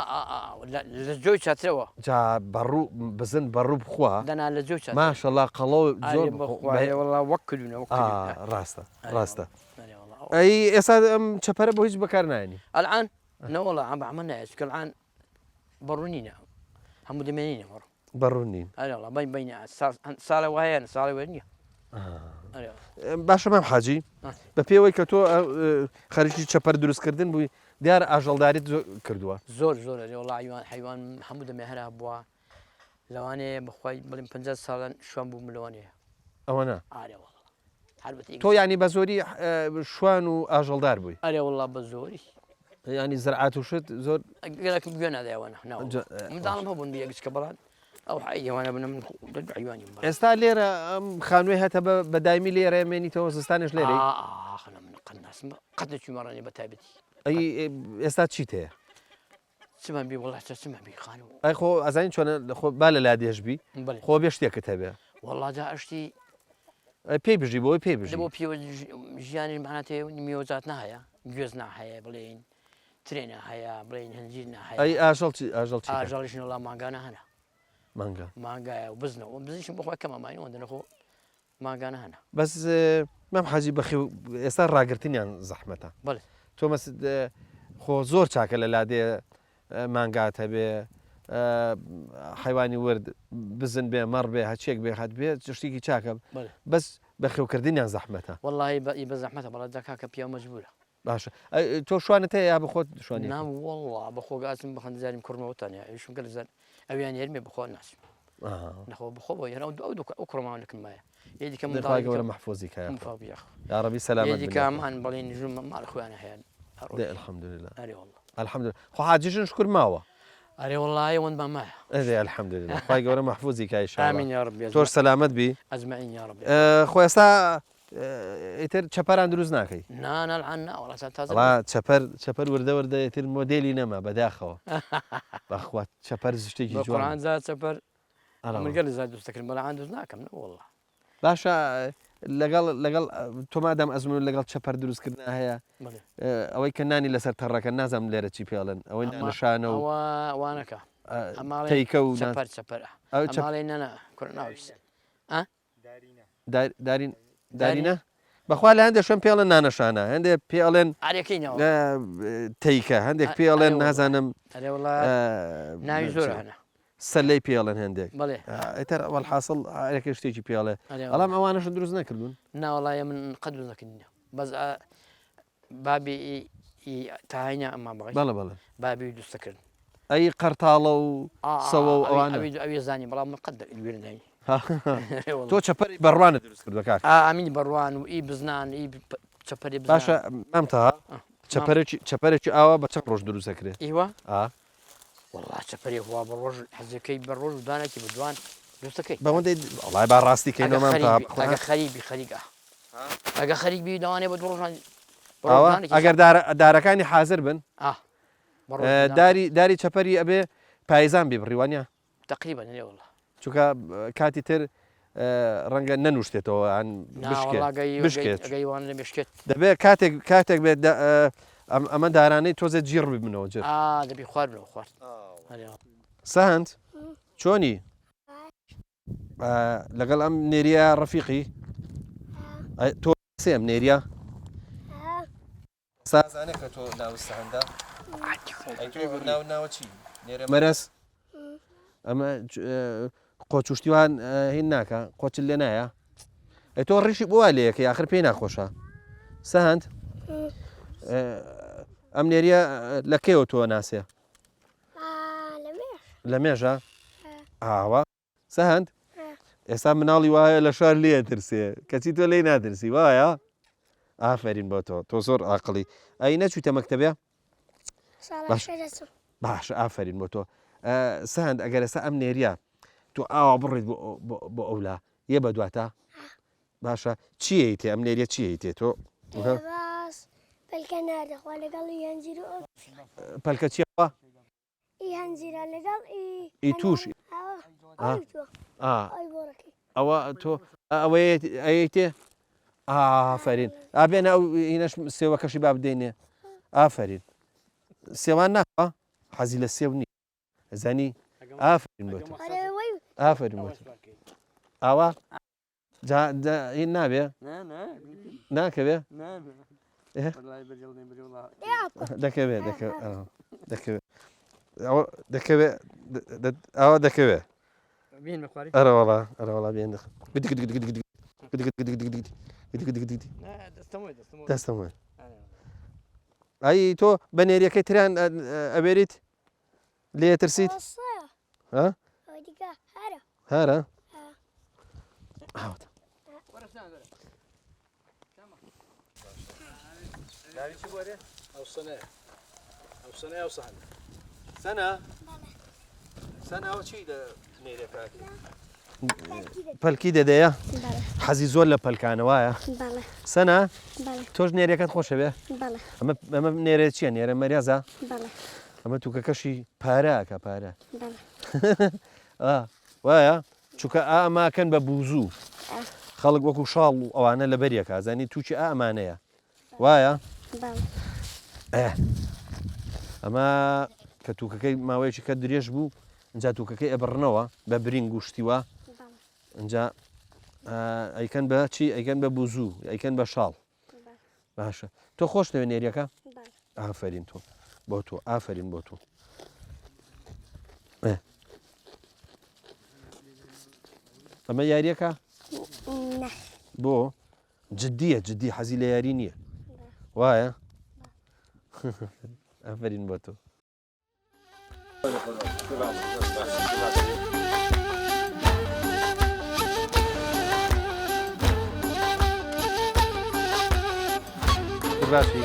لە جۆی چاترەوە جا بەڕوو بزن بەڕوو بخوا دەنا لە جۆی چاتر ماشەڵا قەڵەو زۆر وەڵا وەک کردونە وەک ڕاستە ڕاستە ئەی ئێستا ئەم چەپەرە بۆ هیچ بەکار نایەنی؟ ئەلعان نەوەڵا ئەم بەعمە نایە چونکە ئەلعان بەڕوو نینە هەموو دەمێ نینە بەڕوو بەڕوو نین ئەرێ وەڵا بین بین ساڵە وایە ساڵی وێ نییە باشە مام حاجی بە پێوەی کە تۆ خەریکی چەپەر دروستکردن بووی دیارە ئاژەڵداریت کردووە زۆر زۆر ئەرێ وەڵا حیوان حیوان هەموو دەمێ هەرا بووە لەوانەیە بەخوای بڵێم 50 ساڵان شوان بووم لەوانەیە ئەوەنە ئارێ وەڵا تۆ یانی بە زۆری شوان و ئاژەڵدار بووی؟ ئەرێ وەڵا بە زۆری. ینی زرعات و شت زۆر گەلەکم گوێ نادایەوەە منداڵم هەبوون بە گچکە بەڵام ئەو حیوانە بنە من حیوانی ئێستا لێرە ئەم خانووی هەتە بە دایمی لێرە مێنیتەوە زستانش لێرە من قەت ناسم قەت نەچوومەڕێنێ بە تایبەتی ئەی ئێستا چیت هەیە؟ چمان بی وڵا چمان بی خانوو ئەی خۆ ئەزانی چۆنە خۆ با لە لادێش بی خۆ بێ شتێکت هەبێ وەڵا جا ئەشتی پێی بژی بۆی پێی بژی بۆ پێوە ژیانی معناتێ میوەجات نهەیە گوێز ناهەیە بڵێین ترێنە هەیە بڵێین هەنجیر ناهەیە ئەی ئاژەڵ چی ئاژەڵ چی ئاژەڵیش وڵا مانگانە هەنە مانگا مانگایە و بزنەوە بزنیشم بۆ خۆی کەمە ماین ئەوەندە نەخۆ مانگانە هەنە. بەس مام حاجی بەخێو ئێستا ڕاگرتنیان زەحمەتە بەڵێ. تۆ مەس خۆ زۆر چاکە لە لادێ مانگات هەبێ حیوانی ورد بزن بێ مەڕ بێ هەچێک بێ هەت بێ شتێکی چاکە بەس بەخێوکردنیان زەحمەتە. وەڵی بە زەحمەتە بەڵێ جا کاکە پیاو مەجبورە. باشە تۆ شوانت هەیە یا بەخۆت شوانی نا وەڵڵا بەخۆ گازم بخەن زاریم کوڕمەوەتان یا ئەویشم گەل زار ئەویان یەرمێ بەخۆ ناسم نەخۆ بەخۆ بۆ یەرا ئەو دوو ئەو کوڕماوە لەکن مایە یەدیکە من خوای گەورە مەحفوزی کە یا ڕەبی سەلامەت یەدیکە ئەمان بەڵێ نژوم ماڵ خۆیان هەیە دێ الحمدلله ئەرێ والله الحمدلله خۆ حاجی ژن شکر ماوە ئەرێ والله ئەوەند بە مایە ئەرێ الحمدلله خوای گەورە مەحفوزی کە ان شاء الله آمین یا ربی تۆش سەلامەت بی اجمعین یا ربی خۆ ئێستا ئیتر چەپەران دروست ناکەی؟ نا نا العان نا وەڵا تازە وەڵا چەپەر چەپەر وردە وردە ئیتر مۆدێلی نەما بەداخەوە بەخوا چەپەر شتێکی بە جوان قورئان جا چەپەر ئەرە من وەڵا. گەل زیاد دوست دەکردم بەڵام دوست ناکەم نە وەڵا باشە لەگەڵ لەگەڵ تۆ مادام ئەزموون لەگەڵ چەپەر دروستکردنا هەیە بەڵێ ئەوەی کە نانی لەسەر تەڕەکە نازانم لێرە چی پێڵێن ئەوەی ئەمە نانەشانە و ئەوە وانەکە ئەماڵێ تەیکە و نان چەپەر چەپەر ئەو چەپ ئەماڵێ نا نا کوڕ ناویست ئا دارین دارینە بەخوا لە هەندێک شوێن پێڵێن نانەشانە هەندێک پێڵێن ئارەکەی ناوە تەیکە هەندێک پێڵێن نازانم ناوی زۆر هەنە سەلەی پێڵێن هەندێک بەڵێ ئیتر وەلحاسڵ ئارەکە شتێکی پێڵێ بەڵام ئەوانەش دروست نەکردوون ناوەڵایە من قەت دروست نەکردنە بەس بابی تاهینا ئەما بەڵێ بەڵێ بەڵێ بابی دروستەکردن ئەی قەرتاڵە و سەوە و ئەوانە ئەوی زانی بەڵام من قەت گوێ ناین تۆ چەپەری بەڕوانە دروست کردوە کاک ئامین بەڕوان و ئی بزنان ئی چەپەری باشە مام تەها چەپەرێکی چەپەرێکی ئاوا بە چەند ڕۆژ دروست دەکرێت ئیوە ئا وەڵا چەپەری هوا بە ڕۆژ حەزەکەی بە ڕۆژ و دانێکی بە دوان. دروستەکەی. بەوەندەی وەڵای با ڕاستی کەین ئەگە مام خەریک تا بی ئەگە خەریک بی خەریک ئا ئەگە خەریک بی لەوانەیە بە دوو ڕۆژان بە ئاوا ڕۆژانێکی ئەگەر دارە دارەکانی حازر بن ئا بە ڕۆژ دان داری داری چەپەری ئەبێ پایزان بیبڕی وانە؟ تقریبا نێ والله چونکە کاتی تر ڕەنگە نەنووشتێتەوە یان نا بشکێت والله گەی گەی بشکێت گەی وان لە مشکێت دەبێت کاتێک کاتێک بێت ئەمە دارانەی تۆزێ جیڕ ببنەوە جر ئا دەبی خوارد بنەوە خوارد هەرێ سەهەند چۆنی لەگەڵ ئەم نێریە ڕەفیقی تۆ سێم نێریە سازانێ کە تۆ ناو سەهەندە ناو ناوە چی نێرە مەرەس ئەمە قۆچوشتیوان هین ناکە قۆچل لێ نایە ئەی تۆ ڕیشی بۆ لەیەکە یاخر پێی ناخۆشە سەهند ئەم نێریە لە کێوە تۆ ناسێ لە مێژە ئاوا سەهند ئێستا مناڵی وایە لە شار لێ ترسێ کەچی تۆ لێی ناترسی وایە ئافرین بۆ تۆ تۆ زۆر ئاقلی ئەی نەچوویتە مەکتەبێ باش باشە ئافرین بۆ تۆ سەهند ئەگەر ئێستا ئەم نێریە تۆ ئاوا بڕیت بۆ ئەولا یە بە دواتە باشە چیەیتێ ئەم نێریە چیەیتێ تۆ پەلکە ناردەخوا لەگەڵ هەنجیر و پەلکە چیەوە ئی هەنجیرە لەگەڵ ئی ئی تووش ئەوە تۆ ئەوەیە ئەیتێ ئافرین ئابێنە ئەو ئینەش سێوەکەشی با بدەینێ ئافرین سێوان ناخوا حەزی لە سێو نییە زانی ئافرین بۆ تۆ ئافرین بۆ تۆ ئاوا جا هین نابێ ناکەوێ دەکەوێ دەکەوێ دەکەوێ ئەوە دەکەوێ ئەرەوەڵا ئەرەوەڵا بێن دەستەمە ئەی تۆ بە نێریەکەی تران ئەوێریت لێ ترسیت هەرە سەنا سەنا چی لە نێرەکە پەلکی دەدەیە حەزی زۆر لە پەلکانە وایە سەنا تۆش نێرەکەت خۆشەوێ ئەمە ئەمە نێرە چییە نێرە مەریازە ئەمە توکەکەشی پارەکە پارە وایە چونکە ئاماکەن بە بوزوو خەڵک وەکو شاڵ و ئەوانە لەبەریەکە زانی تووکی ئامانەیە وایە؟ بەڵێ. ئەمە کە تووکەکەی ماوەیەکی کە درێژ بوو ئینجا تووکەکەی ئەبڕنەوە بە برینگ و شتی وا ئینجا ئەیکەن بە چی ئەیکەن بە بوزوو ئەیکەن بە شاڵ باشە تۆ خۆش دەوێ نێریەکە ئافرین تۆ بۆ تۆ ئافرین بۆ تۆ ئەمە یاریەکە بۆ جدیە جدی حەزی لە یاری نییە وایە ئافرین بۆ تۆ. باشی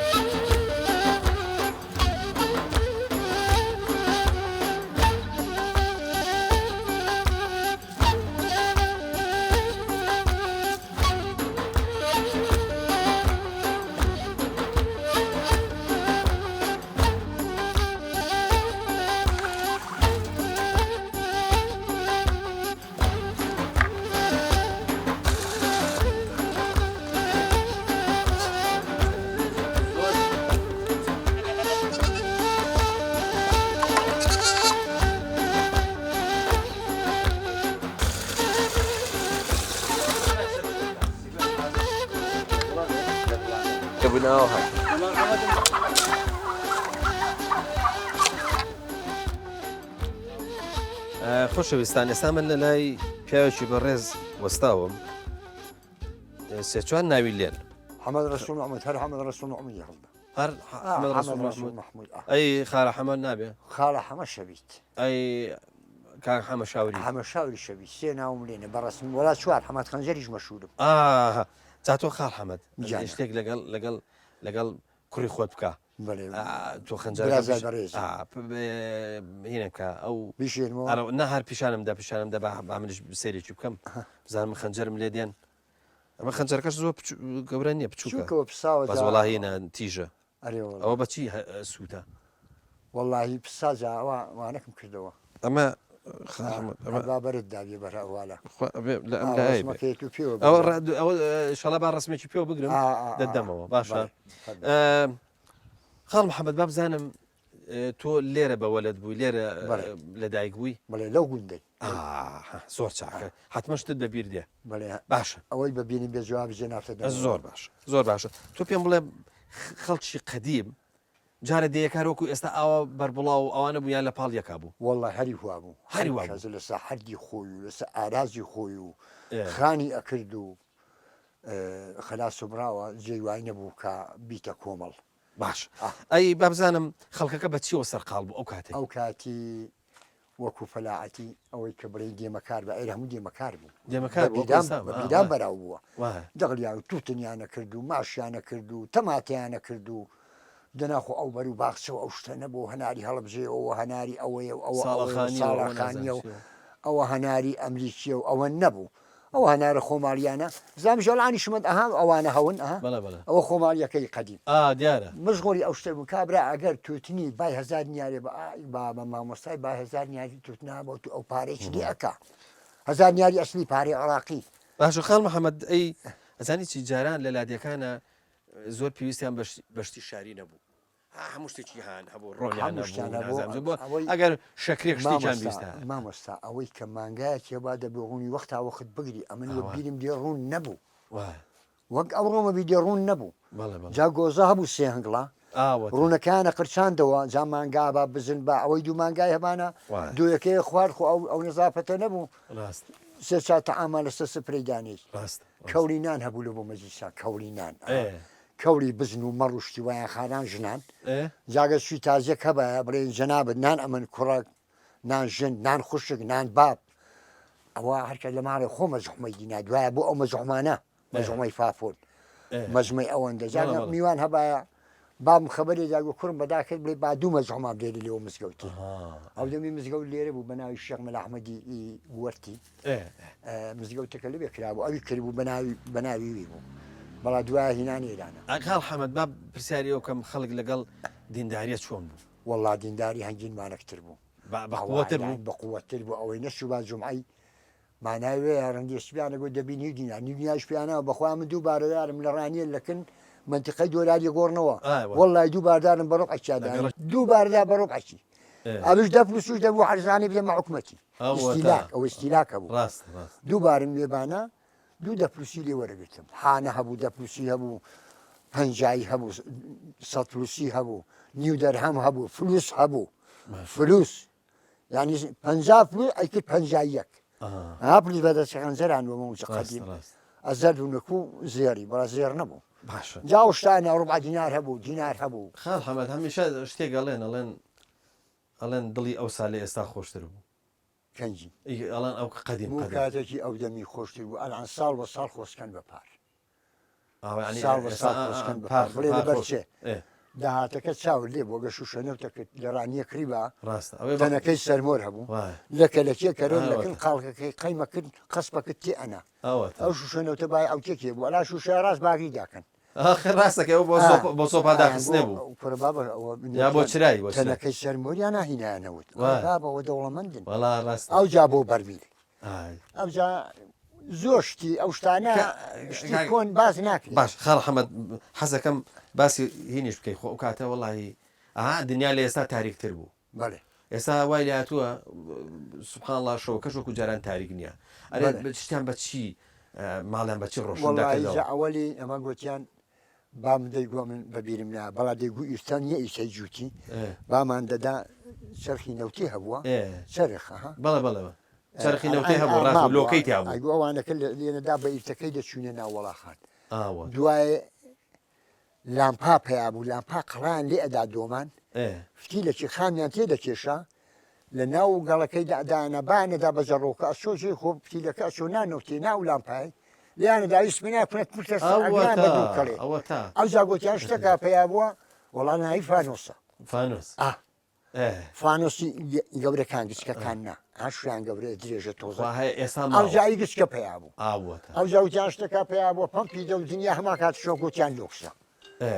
خۆشەویستان ئێستا من لە لای پیاوێکی بەڕێز وەستاوم سێچوان ناوی لێن حەمەد ڕەسوڵ محمود هەر حەمەد ڕەسوڵ محمود هەڵدا هەر حەمەد ڕەسوڵ مەحمود ئەی خالە حەمە نابێ؟ خالە حەمە شەبیت. ئەی کاک حەمە شاوری؟ حەمە شاوری شەبیت سێ ناوم لێنە بە ڕەسمی وەلا چوار حەمەد خەنجەریش مەشهوورم. ئاها جا تۆ خاڵ حەمەد شتێک لەگەڵ لەگەڵ لەگەڵ کوڕی خۆت بکە. بەڵێ تۆ خەنجەرەکە برازای پیش- بەڕێز. ئا، پ- ب- هینە بکە ئەو بیشێنمەوە ئەرە نا هەر پیشانم دە پیشانم دە با با منیش سەیرێکی بکەم بزانم خەنجەرم لێ دێن ئەمە خەنجەرەکەش زۆر بچو- گەورە نییە بچووکە چووکەوە پساوە بەس جا وەڵا هینە تیژە ئەرێ وەڵا ئەوە بەچی سووتە؟ وەڵاهی پسا جا ئەوە وانەکم کردەوە. ئەمە خاحمد ئەمە با بەرت دابێ بەر ئەوالە خوا ئەبێ لە ئەم لایە بێ. ڕسمەکەیت و پێوە ئەوە بگرم. ڕا- ئەوە شەڵا با ڕسمێکی پێوە بگرم ئا، ئا، ئا. دەدەمەوە باشە بەڵێ، فەرموو. ئە، خاڵ محەممەد با بزانم ئە، تۆ لێرە بە وەلد بووی لێرە بەڵێ. لەدایک بووی بەڵێ لەو گوندەی. ئاها زۆر چاکە حەتمەن شتت بە بیر دێ بەڵێ باشە ئەوەی بە بیرم بێ جوابی جەنابتە دەمەوە. زۆر باشە زۆر باشە تۆ پێم بڵێ خەڵکی قەدیم جارە دێیەکار وەکو ئێستا ئاوا بەربڵاو و ئەوانە بوو یان لە پاڵ یەکا بوو؟ وەڵا هەری وا بوو هەری وا بوو. کەس لەسە حەدی خۆی و لەسە ئارازی خۆی و خانی ئەکرد و خەلاس و براوە جێی وای نەبوو کە بیتە کۆمەڵ. باش ئەی با بزانم خەڵکەکە بە چیەوە سەرقاڵ بوو ئەو کاتەی؟ ئەو کاتی وەکو فەلاعەتی ئەوەی کە بڵێی دێمەکار بە ئەیر هەموو دێمەکار بوو دێمەکار بوو، وەکو بە بیران ئێستا بە ئا، بیران وایە. بەراو بووە وایە. دەغلیان و تووتنیانە کرد و ماشیانە کرد و تەماتەیانە کرد و دەنا خۆ ئەو بەر و باخچە و ئەو شتە نەبوو هەناری هەڵەبجەیە و ئەوە هەناری ئەوەیە و ئەوە ئەوەیە و ساڵەخانییە و ئەوە نازانم ساڵەخانییە و چییە. ئەوە هەناری ئەمریکییە و ئەوە نەبوو ئەو هەنارە خۆماڵیانە زام ژەڵانی شمەد ئەها ئەوانە هەون ئەها بەڵێ بەڵێ. ئەوە خۆماڵیەکەی قەدیم. ئا دیارە. مشغوڵی ئەو شتە بوو کابرا ئەگەر توتنی بای هەزار نیارێ بە ئای بابە مامۆستای بای هەزار نیاری توتنا بۆ تو ئەو پارەی چ لێ ئەکا هەزار نیاری ئەسلی پارەی عێڕاقی. باشە خاڵ محەمەد ئەی ئەزانی چی جاران لە لادێکانە زۆر پێویستیان بە شتی شاری نەبوو هەموو شتێکی هان هەبوو ڕۆنیان هەموو شتیان هەبوو هەبوو نازانم بۆ ئەوەی ئەگەر شەکرێک شتێکیان مامۆستا بیستە مامۆستا ئەوەی کە مانگایەک هەبا دەبێ ڕوونی وەختا وەخت بگری ئەمن وە ئاوا. بیرم دێ ڕوون نەبوو وایە وەک ئەوڕۆمە بی دێ ڕوون نەبوو بەڵێ بەڵێ جا گۆزە هەبوو سێ هەنگڵە ئاوەتە ڕوونەکەیانە قرچاندەوە جا مانگا با بزن با ئەوەی دوو مانگای هەبانە وایە دویەکەی خوارد خۆ ئەو ئەو نەزافەتە نەبوو ڕاست سێ چار تەعامان لەسەر سفرەی دانیشت ڕاست ڕاست کەوڵی نان هەبوو لە بۆ مەجلیسا کەوڵی نان ئەها ئێ کەوڵی بزن و مەڕ و شتی وایان خانان ژنان ئێ. جا گەر چووی تازیەک هەبایە بڵێن جەنابت نان ئەمن کوڕەک نان ژن نان خوشک نان باب ئەوە هەرکە لە ماڵێ خۆ مەزحمەی دینا دوایە بۆ ئەو مەزحمانە مەزحمەی فافۆن مەزمەی ئەوەندە جا بەڵێ، بەڵێ. میوان هەبایە بابم خەبەری داگو کوڕم بەداکرد بڵێ با دوو مەزحمان بێری لێوە مزگەوتی ئەو دەمی مزگەوت لێرە بوو بە ناوی شێخ مەلا ئەحمەدی وەرتی مزگەوتەکە لەوێ کرابوو ئەوی کردبوو بە ناوی بە ناوی وی بوو بەڵا دوایە هینانی ئێرانە. خاڵ حەمەد با پرسیاری ئەو بکەم خەڵک لەگەڵ دینداریە چۆن بوو؟ وەڵا دینداری هەنگین مانەکتر بوو بە قوەتر بوو؟ بە قوەتر بوو ئەوەی نەچووبا جومعەی مانای وێیە ڕەنگێ سپیانە گۆ دەبی نیو دینار نیو دیناریش پێیانەوە بەخوا من دوو بارەدارم لە ڕانیە لەکن مەنتیقەی دۆلاریە گۆڕنەوە وەڵای دوو باردارم بە ڕوبعەکیا دانی دوو باردار بە ڕوبعەکی ئەویش دە فلوسیش دەبوو هەرزانی بدەمە حکومەتی ئیستیلاک ئەو ئیستیلاک هەبوو ڕاست ڕاست دوو بارم لێبانە دوو دە فلوسی لێ وەرەگرتم حانە هەبوو دە فلوسی هەبوو پەنجایی هەبوو سەد فلوسی هەبوو نیو دەرهەم هەبوو فلوس هەبوو فلوس یعنی پەنجا فلوس ئەیکرد پەنجا یەک ها فلوس بەدەستی خەنجەران بۆ مەوجە قەدیم ئەزەرد و نەکو زێڕی بەڵا زێڕ نەبوو باشە جا ئەو شتانە ڕوبع دینار هەبوو دینار هەبوو خاڵ حەمەد هەمیشە شتێک ئەڵێن ئەڵێن ئەڵێن دڵی ئەوسا لە ئێستا خۆشتر بوو. کەنجی؟ ئی ئەڵێن ئەو قەدیم بوو قەدیم. کاتێکی ئەو دەمی خۆشتر بوو ئەلان ساڵ بە ساڵ خۆسکەن بە پار. ئاوا یانی ساڵ بە ئێستا ساڵ ئا ئا خۆسکەن بە پار پار بڵێ پار لەبەر خۆش چێ؟ ئێ. داهاتەکە چاوت لێ بوو گەر شووشە نەوتەکەت لە ڕانیە کڕیبا ڕاستە ئەوێ بە تەنەکەی سەرمۆر هەبوو وایە. لەکە لەکێ کەرۆن لەکن ئاوەتە. قاڵکەکەی قەیمەکرد قەسپەکت تێ ئەنا ئاوەتە. ئەو شووشە نەوتە بای عەوتێکێ بوو ئەلا شووشە ڕاست باگری داکەن. ئاخر ڕاستەکەی ئەو بۆ سۆپا بۆ سۆپا داخستنێ بوو. کوڕە بابە ئەوە یا بۆ چرای بۆ چرای. تەنەکەی سەرمۆریان ناهینایە نەوت. وایە. بابە ئەوە دەوڵەمەندن. وەڵا ڕاستە. ئەوجا بۆ بەرمیل. ئای. ئەوجا زۆر شتی ئەو شتانە شتی کاک کۆن باس ناکرێت. باش خاڵ حەمەد حەزەکەم باسی هینیش بکەی خۆ ئەو کاتە وەڵاهی ئەها دنیا لە ئێستا تاریکتر بوو. بەڵێ. ئێستا وای لێ هاتووە سبحان اللە شەوەکەش وەکو جاران تاریک نییە ئەرێ بەڵێ. شتیان بە چی ماڵیان بە چی ڕۆشن وەڵاهی جا دەکردەوە؟ ئەوەلی ئەمە گۆتیان بام دەیگۆ من بە بیرم نا بەڵا دەیگو ئیستا نییە ئیسەی جووتی ئێ. بامان دەدا چەرخی نەوتی هەبووە ئێ. چەرخ ئەها. بەڵێ بەڵێ بەڵێ. چەرخی نەوتی ئەلئان هەبوو ئا ڕاست بوو مابووە لۆکەی تیا بوو. ئەیگو ئەوانەکە لێنەدا بە ئیرتەکەی دەچووینە ناو وەڵاخان ئاوە. دوایێ لامپا پەیا بوو لامپا قەڵایان لێ ئەدا دۆمان فتیلەکی خامیان تێ دەکێشا لە ناو گەڵەکەی دادانە بانەدا بە جەڕۆکە ئەچۆ جێی خۆ فتیلەکە ئەچۆ نانەوتێ ناو لامپای لیانەدا ویست منا کونە پشتە ئەگران بە دوو کەڵێ ئەوجا گۆتیان شتەکە پەیا بووە. وەڵا ناوی فانۆسە. فانۆس. ئا. فانۆسی گەورەکان گچکەکان نا هەشیان گەورەیە درێژە تۆزە خوا هەیە ئێستا ماوە. ئەوجا ئی گچکە پەیا بوو ئاوەتە. ئەوجا وتیان شتەکە پەیا بووە پەمپی دە و دنیا هەما کات شۆک وتیان لۆکسە ئێ.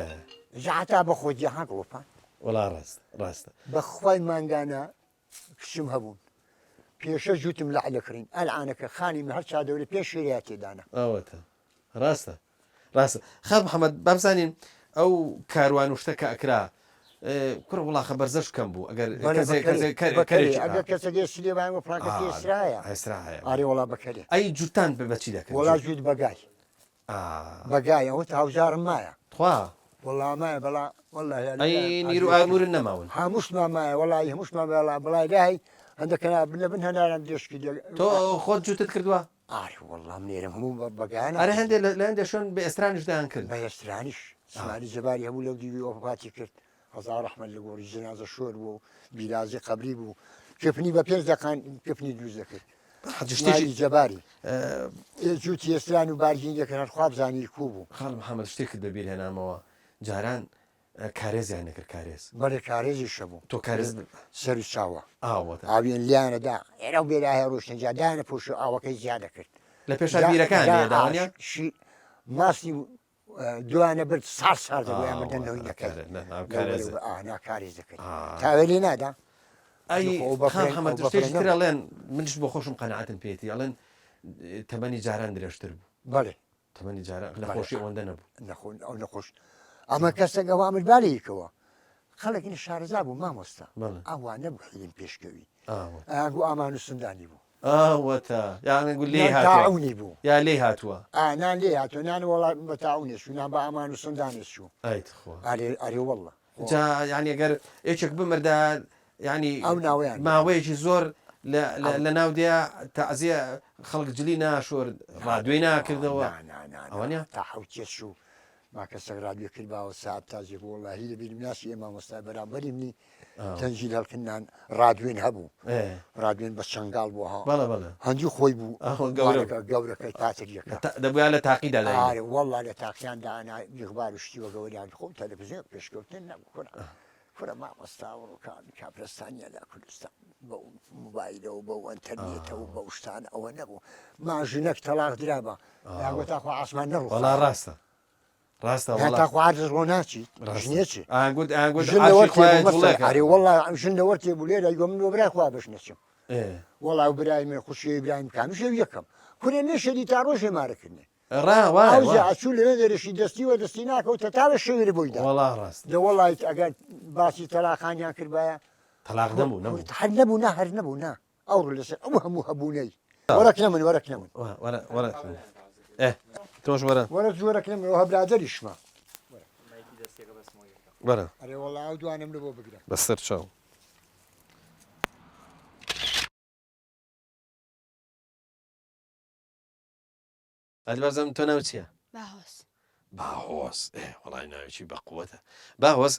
جا هەتا بە خۆ جیهان گڵۆپان. وەڵا ڕاست ڕاستە. بە خوای مانگانە کچم هەبوون پێشە جووتم لەع دەکڕین ئەلعانەکە خانی من هەر چادەورێ پێش شێریا تێدانە. ئەوەتە ڕاستە ڕاستە خاک محمد بابزانین ئەو کاروان و شتە کە ئەکرا کوڕە وڵاخە بەرزەش کەم بوو ئەگەر ئەگەر کەسەگەی سلێمان و پڕاکە ئێسرایە ئێسرایە ئارێ وڵا بەکەرێ ئەی جوتان بە بەچی دەکەن وڵا جوت بەگای بەگای ئەوە هاوزارم مایە تخوا وڵا مایە بەڵا والله ئەی نیرو ئامورن نەماون هەمووشمان مایە وڵی هەمووشمان بەڵا بڵای لای هەندەکەنا بنە بن هەناران درێژکی تۆ خۆت جوتت کردووە ئاری وەڵا من ئێرەم هەموو بە بەگایان ئەرێ هەندێ لە هەندێ شوێن بە ئێسترانیش دەیان کرد. بە ئێسترانیش سمایلی جەباری هەبوو لەو دیوی وەفاتی کرد هەزار ڕەحمەت لە گۆڕی جەنازە شۆر بوو و بیرازی قەبری بوو کفنی بە پێنج دەقان کفنی دروست دەکرد حەجی شتێکی سمایلی جەباری ئێ جووتی ئێستران و بارگین دەکرد هەر خوا بزانی کوو بوو. خاڵ محەمەد شتێکت بە بیر هێنامەوە جاران کارێزیان دەکرد کارێز. بەڵێ کارێزیش هەبوو. تۆ کارێز سەر و چاوە. ئاوەتە. ئاویان لیانە دا ئێرە و بێرا هەیە ڕۆشتن جا دایانە پۆش و ئاوەکەی زیاد دەکرد. لە پێشا بیرەکان لێ داوانە؟ شی ماسی دوانە برد سار سار دەبوو یان بردن لەوەی نەکرد. نا کارێز دەکرد. تاوێ لێ نادا. ئەی خان محەمەد شتێکی تر ئەڵێن منیش بۆ خۆشم قەناعەتم پێیەتی ئەڵێن تەمەنی جاران درێژتر بوو. بەڵێ. تەمەنی جاران نەخۆشی ئەوەندە نەبوو. نەخۆ ئەو نەخۆش ئەمە کەسێک ئەوە ئەمر باریکەوە خەڵک نە شارەزا بوو مامۆستا ئەوە نەبوو حیلم پێشکەوی ئاگو ئامان و سندانی بوو ئاوەتە یانە گو لێ تاعونی بوو یا لێ هاتووە نان لێ هاتووە نان وڵا بە تاعونێ چوو نان بە ئامان و سندانێ چوو ئەی تخوا ئەرێ ئەرێ واللە جا یانی ئەگەر یەکێک بمردا یانی ئەو ناوەیان ماوەیەکی زۆر لە ناو دێ تەعزیە خەڵک جلی ناشۆرد ڕادوێی ناکردەوە ئەوە نیە تا حوتیە چوو ما کەسێک ڕادوێ کرد باوە ساعت تازێ بوو وەڵاهی لە بیرم ناسی ئێ مامۆستا بەرامبەری منی تەنجیل هەڵکنان ڕادوێن هەبوو ڕادوێن بە چەنگاڵ بوو ها بەڵێ بەڵێ هەندی خۆی بوو گەورەکە گەورەکەی پاتریەکە دەبووە لە تاقیدا داینێ وەڵا لە تاقیان دانا میغبار و شتی وە گەوریان خۆ تەلەفزیۆن پێشکەوتن نەبوو کوڕە کوڕە مامۆستا وڕۆکان کاپرستانیە لە کوردستان بەو موبایلەوە بەو ئەنتەرنێتەوە بەو شتانە ئەوە نەبوو ما ژنەک تەلاق درابا یاگۆ تاخوا ئاسمان نەڕوو وەڵا ڕاستە ڕاستە وەڵا تاخوا عەرز ڕۆ ناچیت ژنێ چی ئاگوت ئاگوت ژن لەوەر تێ بوو مەسەلەن ئەرێ وەڵا ژن لەوەر تێ بوو لێرە یگۆ من بۆ برای خوا بەش نەچم وەڵا و برای من خوشی برایم کامیشە یەکەم کورێ نەشەدی تا ڕۆژێ مارەکردنێ ڕا وایە ئەوجا ئەچوو لەوێ دەرشی دەستی وە دەستی ناکەوتە تا لە شەوێ بۆی دا وەڵا ڕاست دە وەڵایت ئەگەر باسی تەلاقانیان کردبایە تەلاق نەبوو نەبوو هەر نەبوو نا هەر نەبوو نا ئەوڕۆ لەسەر ئەو هەموو هەبوونەی وەرە کنە من وەرە کنە من وەرە وەرە ئێ تۆش وەرە وەرە وەرە کنە من وە برادەریشمە وەرە ئەرێ وەڵا ئەو دوانەم لە بۆ بگرە بەسەر چاو ئەدی بازم تۆ ناو چییە؟ باهۆز. باهۆز ئێ وەڵای ناوێکی بەقوەتە باهۆز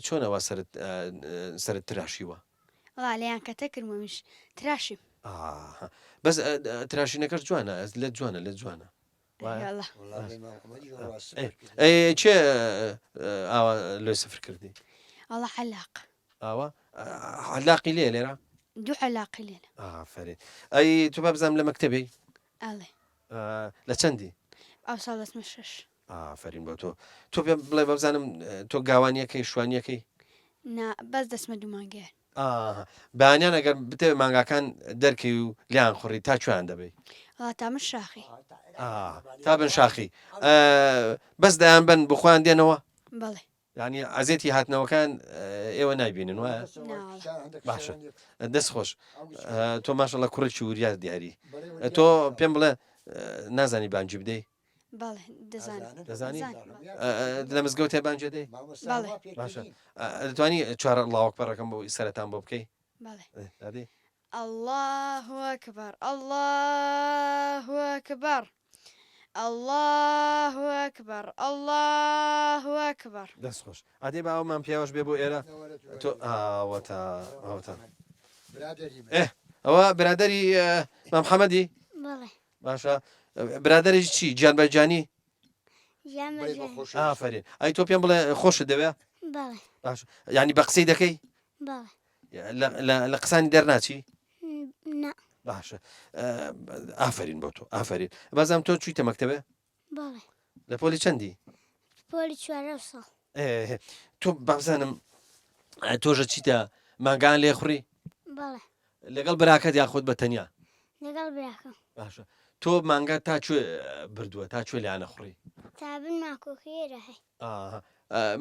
چۆنەوە سەرت سەرت تراشیوە؟ وەڵا لێیان کەتە کردم و منیش تراشیم. ئاها بەس تراشینەکەش جوانە لە جوانە لە جوانە. وایە؟ ئێ کێ ئاوا لۆی سفر کردی؟ وەڵا حەلاق. ئاوا حەلاقی لێ لێرە؟ دوو حەلاقی لێرە. ئافەرین ئەی تۆ با بزانم لە مەکتەبی؟ ئەڵێ. لە چەندی؟ ئەوساڵ دەچمە شەش. ئافەرین بۆ تۆ. تۆ پێم بڵێ بابزانم تۆ گاوانیەکەی شوانیەکەی؟ نا بەس دەچمە دوو مانگیان. ئاها بەیانیان ئەگەر بتەوێ مانگاکان دەرکەی و لێیان خوڕی تا کوێیان دەبەی؟ وەڵا تا من شاخی. ئا تا بن شاخی. بەس دەیان بەن بۆ خۆیان دێنەوە؟ بەڵێ. یانی عەزێتی هاتنەوەکان ئێوە نایبینن وایە؟ باشە دەست خۆش تۆ ماشەڵە کوڕێکی وریا دیاری تۆ پێم بڵێ نازانی بانگی بدەی؟ دەزانی لە مزگەوتێ بانگێ دەی؟ باشە دەتوانی چوار ڵاوەک پەڕەکەم بۆ سەرەتان بۆ بکەی؟ اللە اکبر اللە اکبر اللە اکبر اللە اکبر. دەست خۆش ئەدێ با ئەومان پیاوەش بێ بۆ ئێرە تۆ ئاوەتا ئاوەتا ئێ ئەوە برادەری مام حەمەدی بەڵێ باشە برادەری چی گیان بە گیانی گیان بە گیانی ئافەرین ئەی تۆ پێم بڵێ خۆشت دەوێ؟ بەڵێ. باش یعنی بە قسەی دەکەی؟ بەڵێ. لە قسانی دەرناچی؟ نا. باشە ئافرین بۆ تۆ ئافرین بازام تۆ چوویتە مەکتەبێ؟ بەڵێ. لە پۆلی چەندی؟ پۆلی چوارە ساڵ. تۆ بابزانم تۆژە چیتە مانگان لێ خوڕی؟ بەڵێ. لەگەڵ براکەت یاخود بە تەنیا؟ لەگەڵ براکەم. باشە تۆ مانگا تا کوێ بردووە تا کوێ لیانە خوڕی؟ تا بن ماکۆکە ئێرە هەی.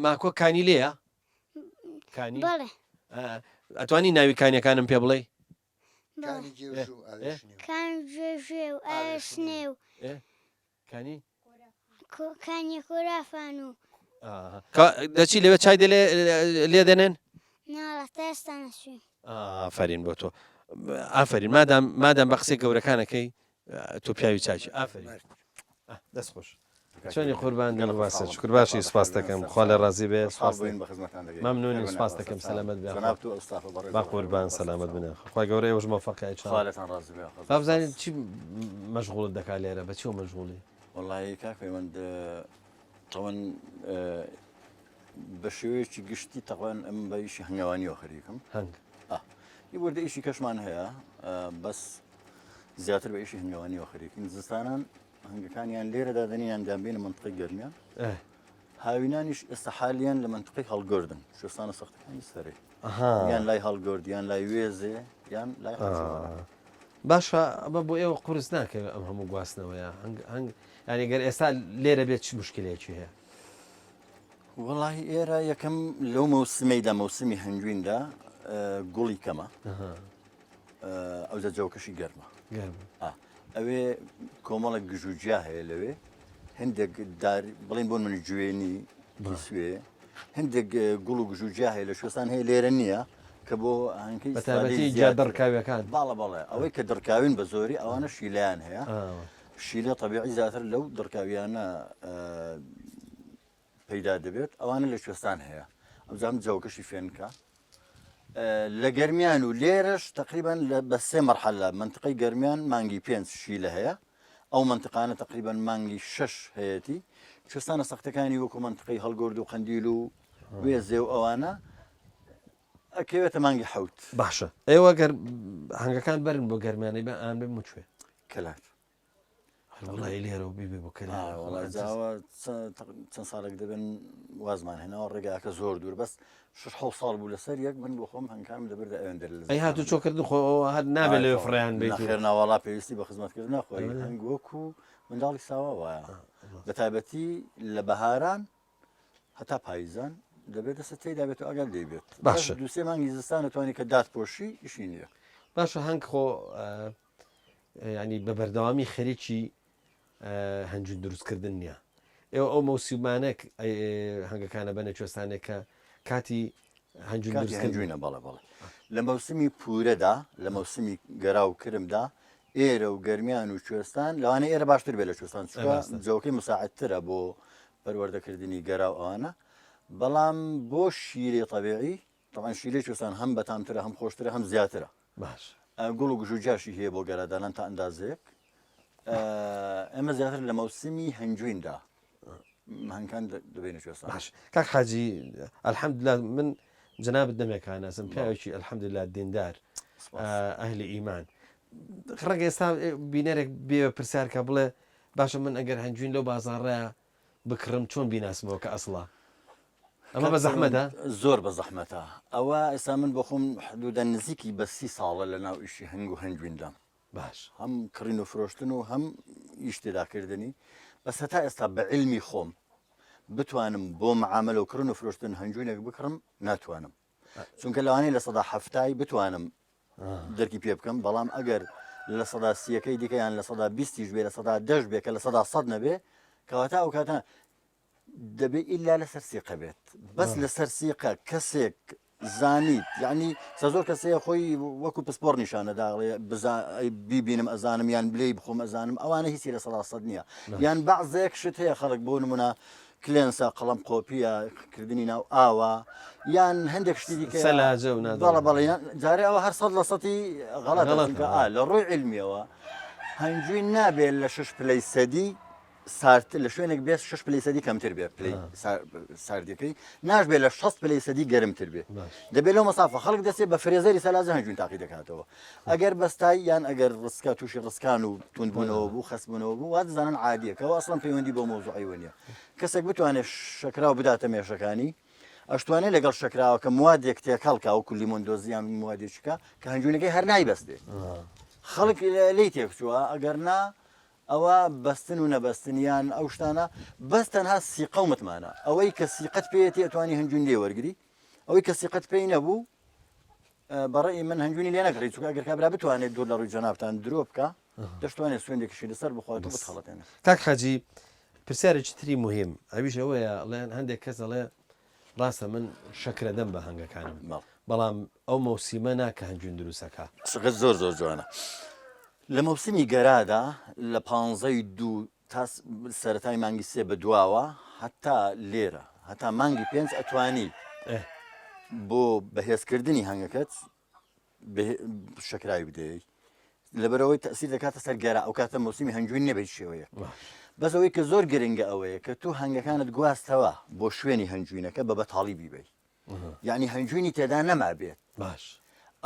ماکۆ کانی لێیە؟ کانی؟ بەڵێ. ئەتوانی ناوی کانیەکانم پێ بڵێی؟ کانی گێژ و ئاوێشنێ و. کانی گێژێ و ئاوێشنێ و. کانی؟ کانی خۆرافان و. دەچی لەوێ چای دەلێ لێ دەنێن؟ ناڵە تا ئێستا نەچووین. ئافەرین بۆ تۆ ئافەرین مادام مادام بە قسەی گەورەکانەکەی تۆ پیاوی چاکی ئافەرین دەست خۆش چۆنی قوربان گەل باسە شکر باشی سپاس دەکەم خوا لە ڕازی بێ سپاس مەمنونی سپاس دەکەم سەلامەت بێ با قوربان سەلامەت بنێ خوا گەورە ئێوەش مۆفەقی بابزانین چی مەشغوڵت دەکا لێرە بە چیەوە مەشغوڵی وەڵی کاک پەیوەند تەوەن بە شێوەیەکی گشتی تەوان ئەم بە ئیشی هەنگەوانیەوە خەریکم هەنگ ی وردە ئیشی کەشمان هەیە بەس زیاتر بە ئیشی هەنگەوانیەوە خەریکین زستانان هەنگەکانیان لێرە دادەنیان دابینە منطقی گەرمیان هاوینانیش ئێستا حالیان لە منطقی هەڵگردن شوێستانە سەختەکانی سەرێ یان لای هەڵگرد یان لای وێزێ یان لای باشە ئەمە بۆ ئێوە قورس ناکەوێت ئەم هەموو گواستنەوەیە هەنگ هەنگ یانی گەر ئێستا لێرە بێت چ مشکلەیەکی هەیە؟ وەڵی ئێرە یەکەم لەو مەوسمەیدا مەوسمی هەنگویندا گوڵی کەمە ئەوجا جەوکەشی گەرمە ئەوێ کۆمەڵک گژوجیا هەیە لەوێ هەندێک دار بڵین بۆ من جوێنی سوێ هەندێک گوڵ و گژوجیا هەیە لە شوێستان هەیە لێرە نییە کە بۆ هەنکەی بەتایبەتی جیا دڕکاویەکان باڵە بەڵێ ئەوەی کە دڕکاوین بە زۆری ئەوانە شیلیان هەیە شیلە طبیعی زیاتر لەو دڕکاویانە پەیدا دەبێت ئەوانە لە کوێستان هەیە ئەوجام جەوکەشی فێنکە لە گەرمیان و لێرەش تقریبان بە سێ مەرحەلە منطقەی گەرمیان مانگی پێنج شیلە هەیە ئەو منطقانە تقریبان مانگی شەش هەیەتی کوێستانە سەختەکانی وەکو منطقەی هەڵگۆرد و قەندیل و وێزێ و ئەوانە ئەکەوێتە مانگی حەوت. باشە ئێوە گەر هەنگەکان بەرن بۆ گەرمیانەی بە ئان بن مچوێ کەلار وڵی لێرە و بیبێ بۆ کەلار وڵاوە چەند ساڵێک دەبن وازمان هێناوە ڕێگاکە زۆر دوور بەس شش حەو ساڵ بوو لەسەر یەک من بۆ خۆم هەنگکانم دەبردە ئەوێندەر لە ئەی هاتوو چۆکردن خۆ هەر نابێت لەوێ فڕیان بێت خێر ناوەڵا پێویستی بە خزمەتکردن ناخۆی هەنگ وەکو منداڵی ساوا وایە بە تایبەتی لە بەهاران هەتا پاییزان دەبێت دەستت تێدا بێت و ئەگەر لێ بێت باشە دوسێ مانگی زستان توانی کە دات پۆشی ئیشی نییە باشە هەنگ خۆ ینی بە بەردەوامی خەریکی هەنجون دروستکردن نییە ئێوە ئەو مەوسیمانە هەنگەکانە بەنە کوێستانێک کە کاتی هەنجون دروستکردنە بەڵێ بەڵێ لە مەوسمی پورەدا لە مەوسمی گەرا و کرمدا ئێرە و گەرمیان و کوێستان لەوانە ئێرە باشتر بێت لە کوێستان چونکە جەوەکەی مساعدترە بۆ پەروەردەکردنی گەرا و ئەوانە بەڵام بۆ شیرەی تەبیعی تەبعەن شیرەی کوێستان هەم بەتامترە هەم خۆشترە هەم زیاترە باش گوڵ و گژوگیاشی هەیە بۆ گەرادانان تا ئەندازەیەک ئێمە زیاتر لە مەوسمی هەنگویندا هەنکان دەبینە کوێستان باش کاک حاجی الحمدلله من جەنابت دەمێکە ناسم پیاوێکی الحمدلله دیندار ئەهلی ئیمان ڕەنگە ئێستا بینەرێک بێ پرسیار کە بڵێ باشە من ئەگەر هەنگوین لەو بازاڕەیا بکڕم چۆن بیناسمەوە کە ئەسڵە؟ ئەمە بە زەحمەتە؟ زۆر بە زەحمەتە ئەوە ئێستا من بۆ خۆم حدوودە نزیکی بە سی ساڵە لە ناو ئیشی هەنگ و هەنگویندام باش هەم کڕین و فرۆشتن و هەم ئیش تێداکردنی بەس هەتا ئێستا بە عیلمی خۆم بتوانم بۆ معاملە و کڕن و فرۆشتن هەنگوینێک بکڕم ناتوانم چونکە لەوانەیە لە سەدا هەفتای بتوانم دەرکی پێ بکەم بەڵام ئەگەر لە سەدا سیەکەی دیکە یان لە سەدا بیستیش بێ لە سەدا دەش بێ کە لە سەدا سەد نەبێ کەواتە ئەو کاتە دەبێ ئیلا لەسەر سیقە بێت بەس لەسەر سیقە کەسێک زانیت یعنی سە زۆر کەسەیە خۆی وەکو پسپۆر نیشانە داڵێ بیبینم ئەزانم یان بلێ بخۆم ئەزانم ئەوانە هیچی لە سەدا سەد نییە یان بەعزێک شت هەیە خەڵک بۆ نمونە کلێنسە، قەڵەم قۆپیە، کردنی ناو ئاوە، یان هەندێک شتی دیکە سەلاجە و نازانم. بەڵێ بەڵێ یان جارێ ئەوە هەر سەد لە سەتی غەڵەتە غەڵەتە، چونکە ئا لە ڕووی عیلمیەوە هەنجوین نابێت لە شەش پلەی سەدی. سارد لە شوێنێک بێت 6 پلەی سەدی کەمتر بێت پلەی ساردیەکەی ناش بێت لە 60 پلەی سەدی گەرمتر بێت دەبێت لەو مەسافە خەڵک دەچێت بە فرێزەری سەلاجە هەنجوین تاقی دەکاتەوە ئەگەر بەستای یان ئەگەر ڕسکا تووشی ڕسکان و توندبوونەوە بوو خەسبوونەوە بوو وا دەزانن عادیەکەەوە ئەسڵەن پەیوەندی بۆ مۆزوعیوە نیە کەسێک بتوانێت شەکراو بداتە مێشەکانی ئەشتوانێت لەگەڵ شەکراوەکە موادێک تێکەڵ کا وەکو لیمۆن دۆزیان موادێکیکە کە هەنجوونەکەی هەر نایبەستێ خەڵک لی تێکچووە ئەگەر نا ئەوە بەستن و نەبەستن یان ئەو شتانە بەس تەنها سیقە و متمانە ئەوەی کە سیقەت پێیەتی ئەتوانی هەنجوون لێ وەرگری ئەوەی کە سیقەت پێی نەبوو بەڕێی من هەنجوونی لێ نەکڕی چونکە ئەگەر کابرا بتوانێت دوور لە ڕووی جەنابتان درۆ بکە دەشتوانێت سوێندێکیشی لەسەر بخوات و بتخەڵەتێنێت. کاک حاجی پرسیارێکی تری موهیم ئەویش ئەوەیە ئەڵێن هەندێک کەس ئەڵێ ڕاستە من شەکرە دەم بە هەنگەکانم بەڵام ئەو مەوسیمە نا کە هەنجوین دروستەکا. قسەکەت زۆر زۆر جوانە. لە مەوسمی گەرادا لە پانزەی دوو تا سەرەتای مانگی سێ بە دواوە هەتا لێرە هەتا مانگی پێنج ئەتوانی بۆ بەهێزکردنی هەنگەکەت شەکراوی بدەیت لەبەرەوەی تەسیر دەکاتە سەر گەرا ئەو کاتە مۆسیمی هەنگوین نەبێت هیچ شێوەیەک بەس ئەوەی کە زۆر گرنگە ئەوەیە کە تۆ هەنگەکانت گواستەوە بۆ شوێنی هەنگوینەکە بە بەتاڵی بیبەی یعنی هەنگوینی تێدا نەمابێت باش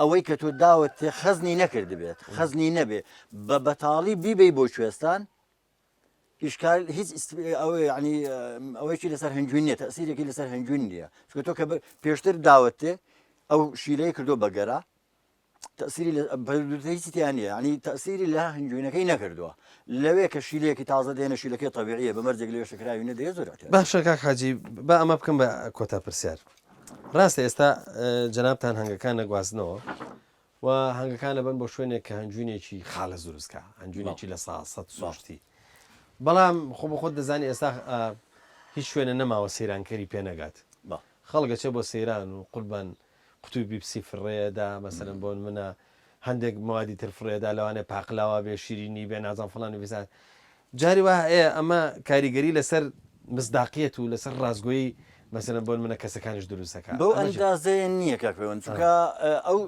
ئەوەی کە تۆ داوت تێ خەزنی نەکردبێت خەزنی نەبێ بە بەتاڵی بیبەی بۆ کوێستان ئیشکال هیچ ئەوە یعنی ئەوەیکی لەسەر هەنگوین نییە تەسیرێکی لەسەر هەنگوین نییە چونکە تۆ کە پێشتر داوت تێ ئەو شیلەی کردو بەگەرا تەسیری هیچی تیا نییە ینی تەسیری لە هەنگوینەکەی نەکردووە لەوێ کە شیلەیەکی تازە دێنە شیلەکەی طبیعیە بە مەرجێک لەوێ شەکراوی نەدەیە زۆر اعتیادی. باشە کاک حاجی با ئەمە بکەم بە کۆتا پرسیار ڕاستە ئێستا جەنابتان هەنگەکان نەگوازنەوە و هەنگەکان ئەبەن بۆ شوێنێک کە هەنجوینێکی خالص دروست کا هەنجوینێکی لە سا سەد سروشتی بەڵام خۆ بە خۆت دەزانی ئێستا هیچ شوێنە نەماوە سەیرانکەری پێ نەگات خەڵک ئەچێ بۆ سەیران و قوربان قوتوی بیپسی فڕێدا مەسەلەن بۆ نمونە هەندێک موادی تر فڕێدا لەوانەیە پاقلاوە بێ شیرینی بێ نازانم فڵان و بیسار جاری وا هەیە ئەمە کاریگەری لەسەر مصداقیەت و لەسەر ڕاستگۆیی مەسەلەن بۆ نمونە کەسەکانیش دروست دەکا بەو ئەندازەیە نییە کاک پەیوەند چونکە ئەو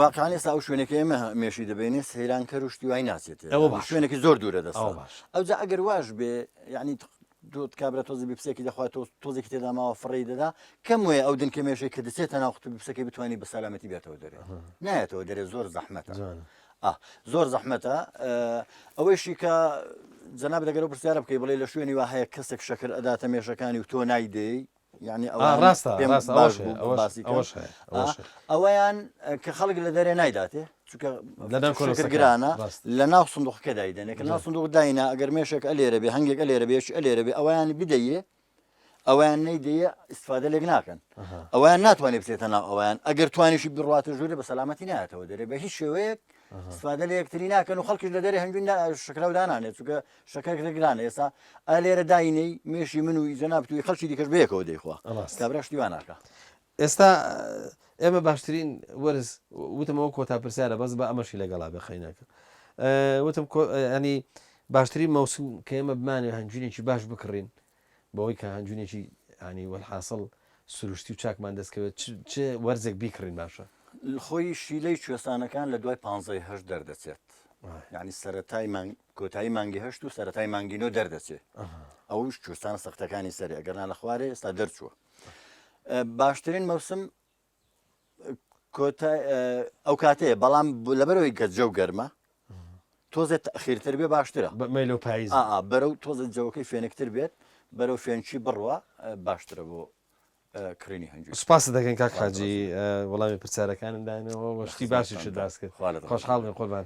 واقعا ئێستا ئەو شوێنێک ئێمە مێشی دەبینێ سەیرانکەر و شتی وای ناچێت ئەوە باش شوێنێکی زۆر دوورە دەستە ئەوە باش ئەوجا ئەگەر واش بێ یعنی تۆ کابرا تۆزی بیپسێکی دەخوات تۆ تۆزێکی تێدا ماوە فڕێی دەدا کەم وەیە ئەو دنکە مێشەی کە دەچێتە ناو قوتوو بیپسەکەی بتوانانی بە سەلامەتی بێتەوە دەرێ نایەتەوە دەرێ زۆر زەحمەتە ئا زۆر زەحمەتە ئەوەیشی کە جەناب دەگەرەوە پرسیارە بکەی بڵێ لە شوێنی وا هەیە کەسێک شەکر ئەداتە مێشەکانی و تۆ نایدەی یعنی ئەوە ڕاستە پێم ڕاستە باش ئەوەش بوو ئەوەش باسی کەم. ئەوەش هەیە ئەوەش هەیە. ئەوەیان کە خەڵک لە دەرێ نایداتێ چونکە لە ناو شەکر کۆلۆسەکە گرانە ڕاست. لە ناو سندوقەکە دایدەنێ کە لە ناو سندوق داینا ئەگەر مێشێک ئەلێرە بێ هەنگێک ئەلێرە بێ یەکی ئەلێرە بێ ئەویان بدەیێ ئەویان نەیدەیە ئیسفادە لێک ناکەن ئەویان ناتوانێت بچێتە ناو ئەویان ئەگەر توانیشی بڕاتە ژوورێ بە سەلامەتی نایەتەوە دەرێ بە هیچ شێوەیەک استفادە لە یەکتری ناکەن و خەڵکیش لە دەرێ هەنگوین شەکرە و دانانێت چونکە شەکر گرانە ئێستا ئا لێرە داینەی مێشی من و جەنابت و خەڵکی دیکەش بەیەکەوە دەیخوا ڕاست. کابرا شتی وا ناکا. ئێستا ئێمە باشترین وەرز وتم ئەوە کۆتا پرسیارە بەس بە ئەمەشی لەگەڵا بێ خەیناکە وتم ینی باشترین مەوسم کە ئێمە بمانێ هەنجوینێکی باش بکڕین بەوەی کە هەنجوینێکی ینی وەلحاسڵ سروشتی و چاکمان دەستکەوێت چ وەرزێک بیکڕین باشە؟ خۆی شیلەی کوێستانەکان لە دوای پانزەی هەشت دەردەچێت یعنی سەرەتای مانگ کۆتایی مانگی هەشت و سەرەتای مانگی نۆ دەردەچێت ئەوش کوێستانە سەختەکانی سەرێ ئەگەرنا لە خوارێ ئێستا دەرچووە باشترین مەوسم کۆتا ئەو کاتەیە بەڵام لەبەرەوەی کە جەو گەرمە تۆزێت تەخیرتر بێ باشترە مەیلۆ پاییز بەرەو تۆزە جەوەکەی فێنکتر بێت بەرەو فێنکی بڕوە باشترە بۆ کڕینی هەنجوین. سوپاست دەکەین کاک حاجی وەڵامی پرسیارەکانم داینەوە و شتی باشیشت باس کرد خۆشحاڵ بین قوربان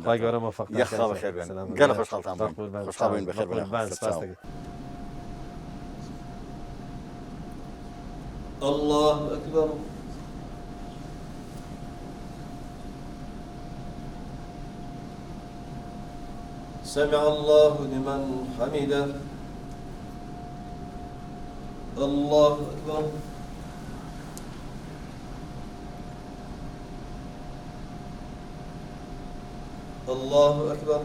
خوای گەورە مۆفەقتان کات گەلە خۆشحاڵتان بووین خۆشحاڵ بووین بەخێر بێن قوربان سوپاست دەکەین. اللە اکبر. سمع اللە لمن حمده. اللە اکبر. اللە اکبر.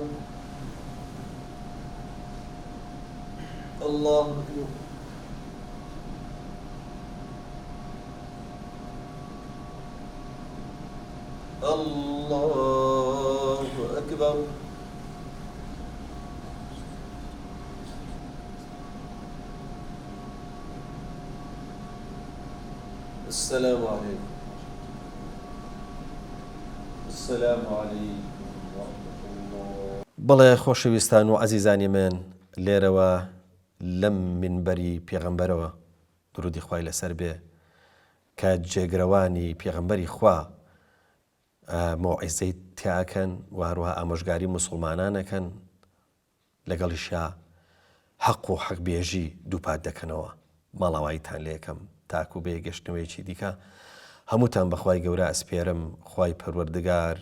اللە اکبر. اللە اکبر. السلام علیکم السلام علیکم ورحمة اللە. بەڵێ خۆشەویستان و عەزیزانی من لێرەوە لەم مینبەری پێغەمبەرەوە درودی خوای لەسەر بێ کە جێگرەوانی پێغەمبەری خوا مەوعیزەی تیا ئەکەن و هەروەها ئامۆژگاری موسوڵمانان ئەکەن لەگەڵیشیا حەق و حەق بێژی دووپات دەکەنەوە. ماڵاواییتان لێکەم تاکو بە یەکگەشتنەوەیەکی دیکە هەمووتان بە خوای گەورە ئەسپێرم خوای پەروەردگار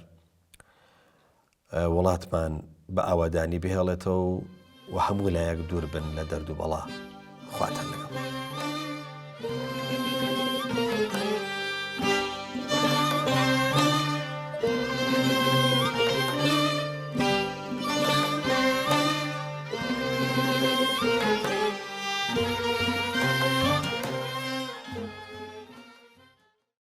وڵاتمان بە ئاوادانی بهێڵێتەوە و هەموو لایەک دوور بن لە دەرد و بەڵا خواتان لەگەڵ.